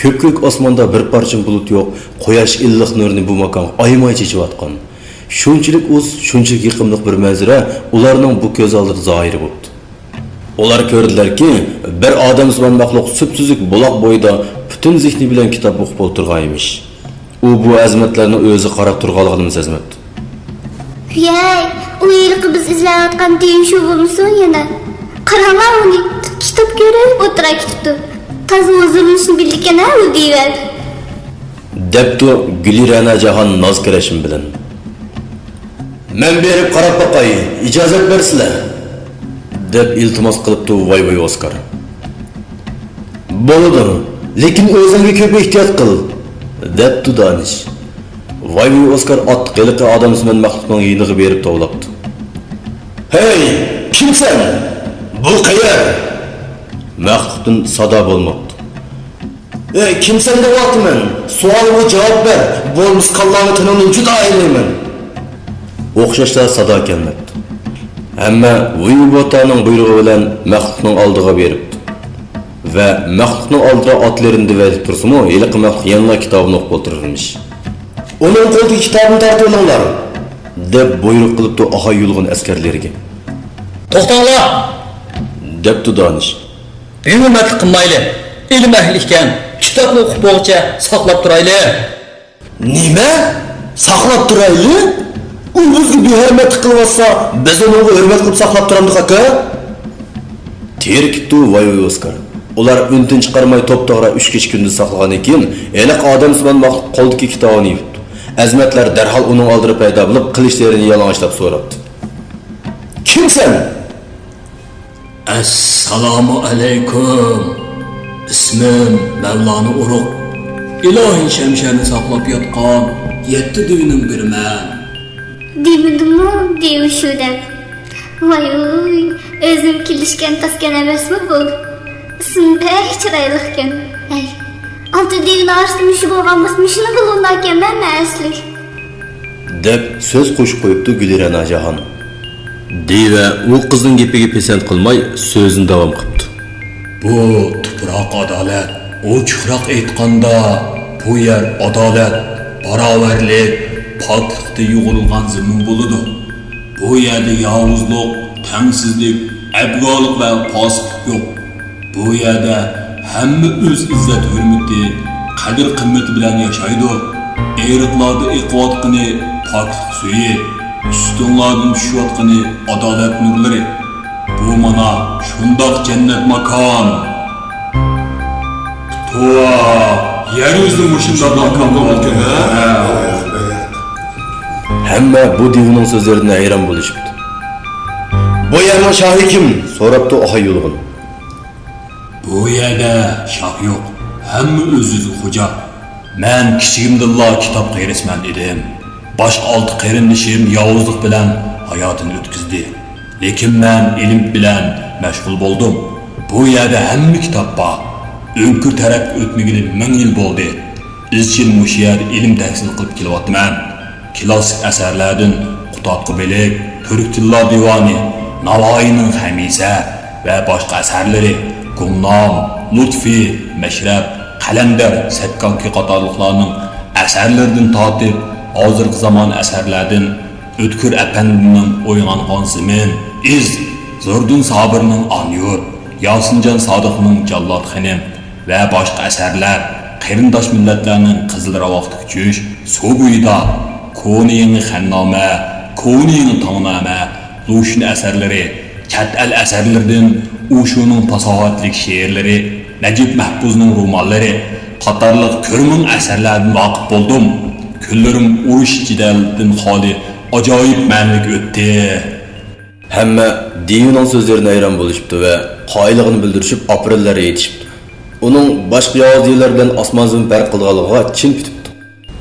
كۆپكۆك ئاسماندا بىر پارچىمۇ بۇلۇت يوق، قۇياش ئىللىق نۇرىنى بۇ ماكانغا ئايىماي چېچىۋاتقان. شۇنچىلىك ئۇز، شۇنچىلىك يېقىملىق بىر مەنزىرە ئۇلارنىڭ بۇ كۆز ئالدىدا زاھىر بوپتۇ. ئۇلار كۆردىلەركى، بىر ئادەمسىمان مەخلۇق سۈپسۈزۈك بۇلاق بويىدا پۈتۈن زېھنى بىلەن كىتاب ئوقۇپ ئولتۇرغان ئىمىش. ئۇ بۇ ئەزىمەتلەرنىڭ ئۆزىگە قاراپ تۇرغانلىقىنىمۇ سەزمەپتۇ. ھەي، ئۇ ھېلىقى بىز ئىزلەۋاتقان دېيۇ شۇ بولمىسۇن يەنە؟ قاراڭلار ئۇنى، كىتاب كۆرۈپ ئولتۇرا كېتىپتۇ. تازا ھۇزۇرلىنىشنى بىلىدىكەن ھە ئۇ دېيىۋەردى. دەپتۇ گۈلىرەنا جاھان ناز كىرىشىم بىلەن. مەن بېرىپ قاراپ باقاي، ئىجازەت بەرسىلە، دەپ ئىلتىماس قىلىپتۇ ۋاي ۋاي ئوسكار. بولىدۇ، لېكىن ئۆزۈڭگە كۆپ ئېھتىيات قىل، دەپتۇ دانىش. ۋاي ۋاي ئوسكار ئاتلىق ھېلىقى ئادەمسىمان مەخلۇقنىڭ يېنىغا بېرىپ توۋلاپتۇ. ھەي، كىمسەن؟ بۇ قەيەر؟ مەخلۇقتىن سادا بولماپتۇ. ئەي، كىمسەن دەۋاتىمەن؟ سوئالىمغا جاۋاب بەر، بولمىسا كاللاڭنى تېنىڭدىن جۇدا ئايرىيمەن. ئوخشاشلا سادا كەلمەپتۇ. ھەممە ۋۇيۋۇبوتانىڭ بۇيرۇقى بىلەن مەخلۇقنىڭ ئالدىغا بېرىپتۇ. ۋە مەخلۇقنىڭ ئالدىدا ئاتلىرىنى دېۋەتىپ تۇرسىمۇ، ھېلىقى مەخلۇق يەنىلا كىتابىنى ئوقۇپ ئولتۇرۇۋېرىمىش. ئۇنىڭ قولىدىكى كىتابىنى تارتىۋېلىڭلار! دەپ بۇيرۇق قىلىپتۇ ئاخاي يۇلغۇن ئەسكەرلىرىگە. توختاڭلار! دەپتۇ دانىش. بىھۆرمەتلىك قىلمايلى. ئىلىم ئەھلى ئىكەن، كىتابنى ئوقۇپ بولغۇچە ساقلاپ تۇرايلى. نېمە؟ ساقلاپ تۇرايلى؟ ئۇ بىزگە بىھۆرمەتلىك قىلىۋاتسا، بىز ئۇنىڭغا ھۆرمەت قىلىپ ساقلاپ تۇرامدۇق ئاكا؟ تېرىكىپتۇ ۋاي ۋاي ئوسكار. ئۇلار ئۈن-تىن چىقارماي توپتوغرا ئۈچ كېچە-كۈندۈز ساقلىغاندىن كېيىن، ھېلىقى ئادەمسىمان مەخلۇق قولىدىكى كىتابىنى يېپىپتۇ. ئەزىمەتلەر دەرھال ئۇنىڭ ئالدىدا پەيدا بولۇپ، قىلىچلىرىنى يالىڭاچلاپ سوراپتۇ. كىمسەن؟ ئەسسالامۇ ئەلەيكۇم. ئىسمىم مەۋلانا ئۇرۇق. ئىلاھىي شەمشەرنى ساقلاپ ياتقان يەتتە دېۋىنىڭ بىرىمەن. دېمىدىمۇ دېۋى شۇ دەپ. ۋاي ۋۇي، ئۆزۈم كېلىشكەن تاسكەن ئەمەسمۇ بۇ؟ ئىسمى بەك چىرايلىقكەن. ھەي، ئالتە دېۋىنىڭ ئارىسىدا مۇشۇ بولغان بولسا، مۇشۇنى بولغىنىدىكەنمەن مەن ئەسلى. دەپ سۆز قوشۇپ قويۇپتۇ گۈلىرەنا جاھان. دىۋە ئۇ قىزنىڭ گېپىگە پىسەنت قىلماي، سۆزىنى داۋام قىپتۇ. بۇ تۇپراق ئادالەت، ئوچۇقراق ئېيتقاندا، بۇ يەر ئادالەت، باراۋەرلىك، پاكلىقتا يۇغۇرۇلغان زېمىن بولىدۇ. بۇ يەردە ياۋۇزلۇق، تەڭسىزلىك، ئەبگالىق ۋە پاسىقلىق يوق. بۇ يەردە ھەممە ئۆز ئىززەت-ھۆرمىتى، قەدىر-قىممىتى بىلەن ياشايدۇ. ئېرىقلاردا ئېقىۋاتقىنى پاكلىق سۈيى، ئۈستۈنلاردىن چۈشۈۋاتقىنى ئادالەت نۇرلىرى. بۇ مانا شۇنداق جەننەت ماكان. توۋا، يەر يۈزىدە مۇشۇنداق ماكان باركەن، ھە؟ ھەممە بۇ دىۋىنىڭ سۆزلىرىدىن ھەيران بولۇشۇپتۇ. بۇ يەرنىڭ شاھى كىم؟ سوراپتۇ ئاخاي يۇلغۇن. بۇ يەردە شاھ يوق، ھەممە ئۆز-ئۆزىگە خوجا. مەن كىچىكىمدىنلا كىتاب قېرىسمەن ئىدىم. باشقا ئالتە قېرىندىشىم ياۋۇزلۇق بىلەن ھاياتىنى ئۆتكۈزدى. لېكىن مەن ئىلىم بىلەن مەشغۇل بولدۇم. بۇ يەردە ھەممە كىتاب بار. ئۆڭكۈر تەرەپكە ئۆتمىگىلى مىڭ يىل بولدى. ئىزچىل مۇشۇ يەردە ئىلىم تەھسىل قىلىپ كېلىۋاتىمەن. كلاسسىك ئەسەرلەردىن قۇتادغۇ بىلىك، تۈرك تىللار دىۋانى، ناۋايىنىڭ خەمىسە ۋە باشقا ئەسەرلىرى، گۇمنام، لۇتفى، مەشرەپ، قەلەندەر، سەككاكى قاتارلىقلارنىڭ ئەسەرلىرىدىن تارتىپ، ھازىرقى زامان ئەسەرلەردىن ئۆتكۈر ئەپەندىنىڭ ئويغانغان زېمىن، ئىز، زوردۇن سابىرنىڭ ئانا يۇرت، ياسىنجان سادىقنىڭ جاللات خېنىم، ۋە باشقا ئەسەرلەر، قېرىنداش مىللەتلەرنىڭ قىزىل راۋاقتىكى چۈش، سۇ بويىدا، كونا يېڭى خەننامە، كونا يېڭى تاڭنامە، لۇشۈن ئەسەرلىرى، چەت ئەل ئەسەرلىرىدىن ئۇشۇنىڭ پاساھەتلىك شېئىرلىرى، نەجىپ مەھپۇزنىڭ رومانلىرى قاتارلىق كۆرمىڭ ئەسەرلەردىن ۋاقىپ بولدۇم. كۈنلىرىم ئۇرۇش-جېدەلدىن خالىي، ئاجايىپ مەنىلىك ئۆتتى. ھەممە دىۋىنىڭ سۆزلىرىدىن ھەيران بولۇشۇپتۇ ۋە قايىللىقىنى بىلدۈرۈشۈپ ئاپىرىنلار ئېيتىشىپتۇ. ئۇنىڭ باشقا ياۋۇز دىۋىلەر بىلەن ئاسمان-زېمىن پەرق قىلىدىغانلىقىغا چىن پۈتۈپتۇ.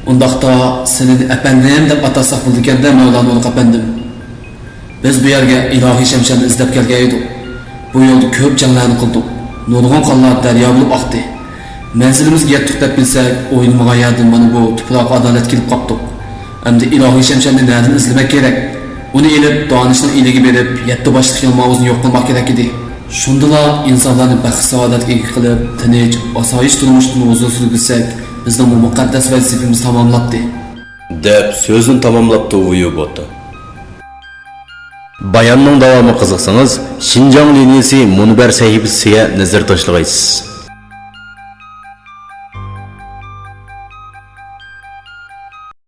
ئۇنداقتا سېنى ئەپەندىم دەپ ئاتىساق بولىدىكەن-دە، مەۋلانا ئۇلۇغ ئەپەندىم. بىز بۇ يەرگە ئىلاھىي شەمشەرنى ئىزدەپ كەلگەن ئىدۇق. بۇ يولدا كۆپ جەڭلەرنى قىلدۇق. نۇرغۇن قانلار دەريا بولۇپ ئاقتى. مەنزىلىمىزگە يەتتۇق دەپ بىلسەك، ئويلىمىغان يەردىن مانا بۇ تۇپراق ئادالەتكە كېلىپ قاپتۇق. ئەمدى ئىلاھىي شەمشەرنى نەدىن ئىزلىمەك كېرەك؟ ئۇنى ئېلىپ، دانىشنىڭ ئىلىگە بېرىپ، يەتتە باشلىق يالماۋۇزنى يوق قىلماق كېرەك ئىدى. شۇندىلا ئىنسانلارنى بەخت-سائادەتكە ئىگە قىلىپ، تىنچ، ئاسايىش تۇرمۇشتىن ھۇزۇر سۈرگۈزسەك، بىزنىڭ بۇ مۇقەددەس ۋەزىپىمىز تاماملاپتى. دەپ سۆزىنى تاماملاپتۇ ۋۇيۈ بوتا. باياننىڭ داۋامىغا قىزىقسىڭىز، شىنجاڭ لىنىيىسى مۇنبەر سەھىپىسىگە نەزەر تاشلىغايسىز.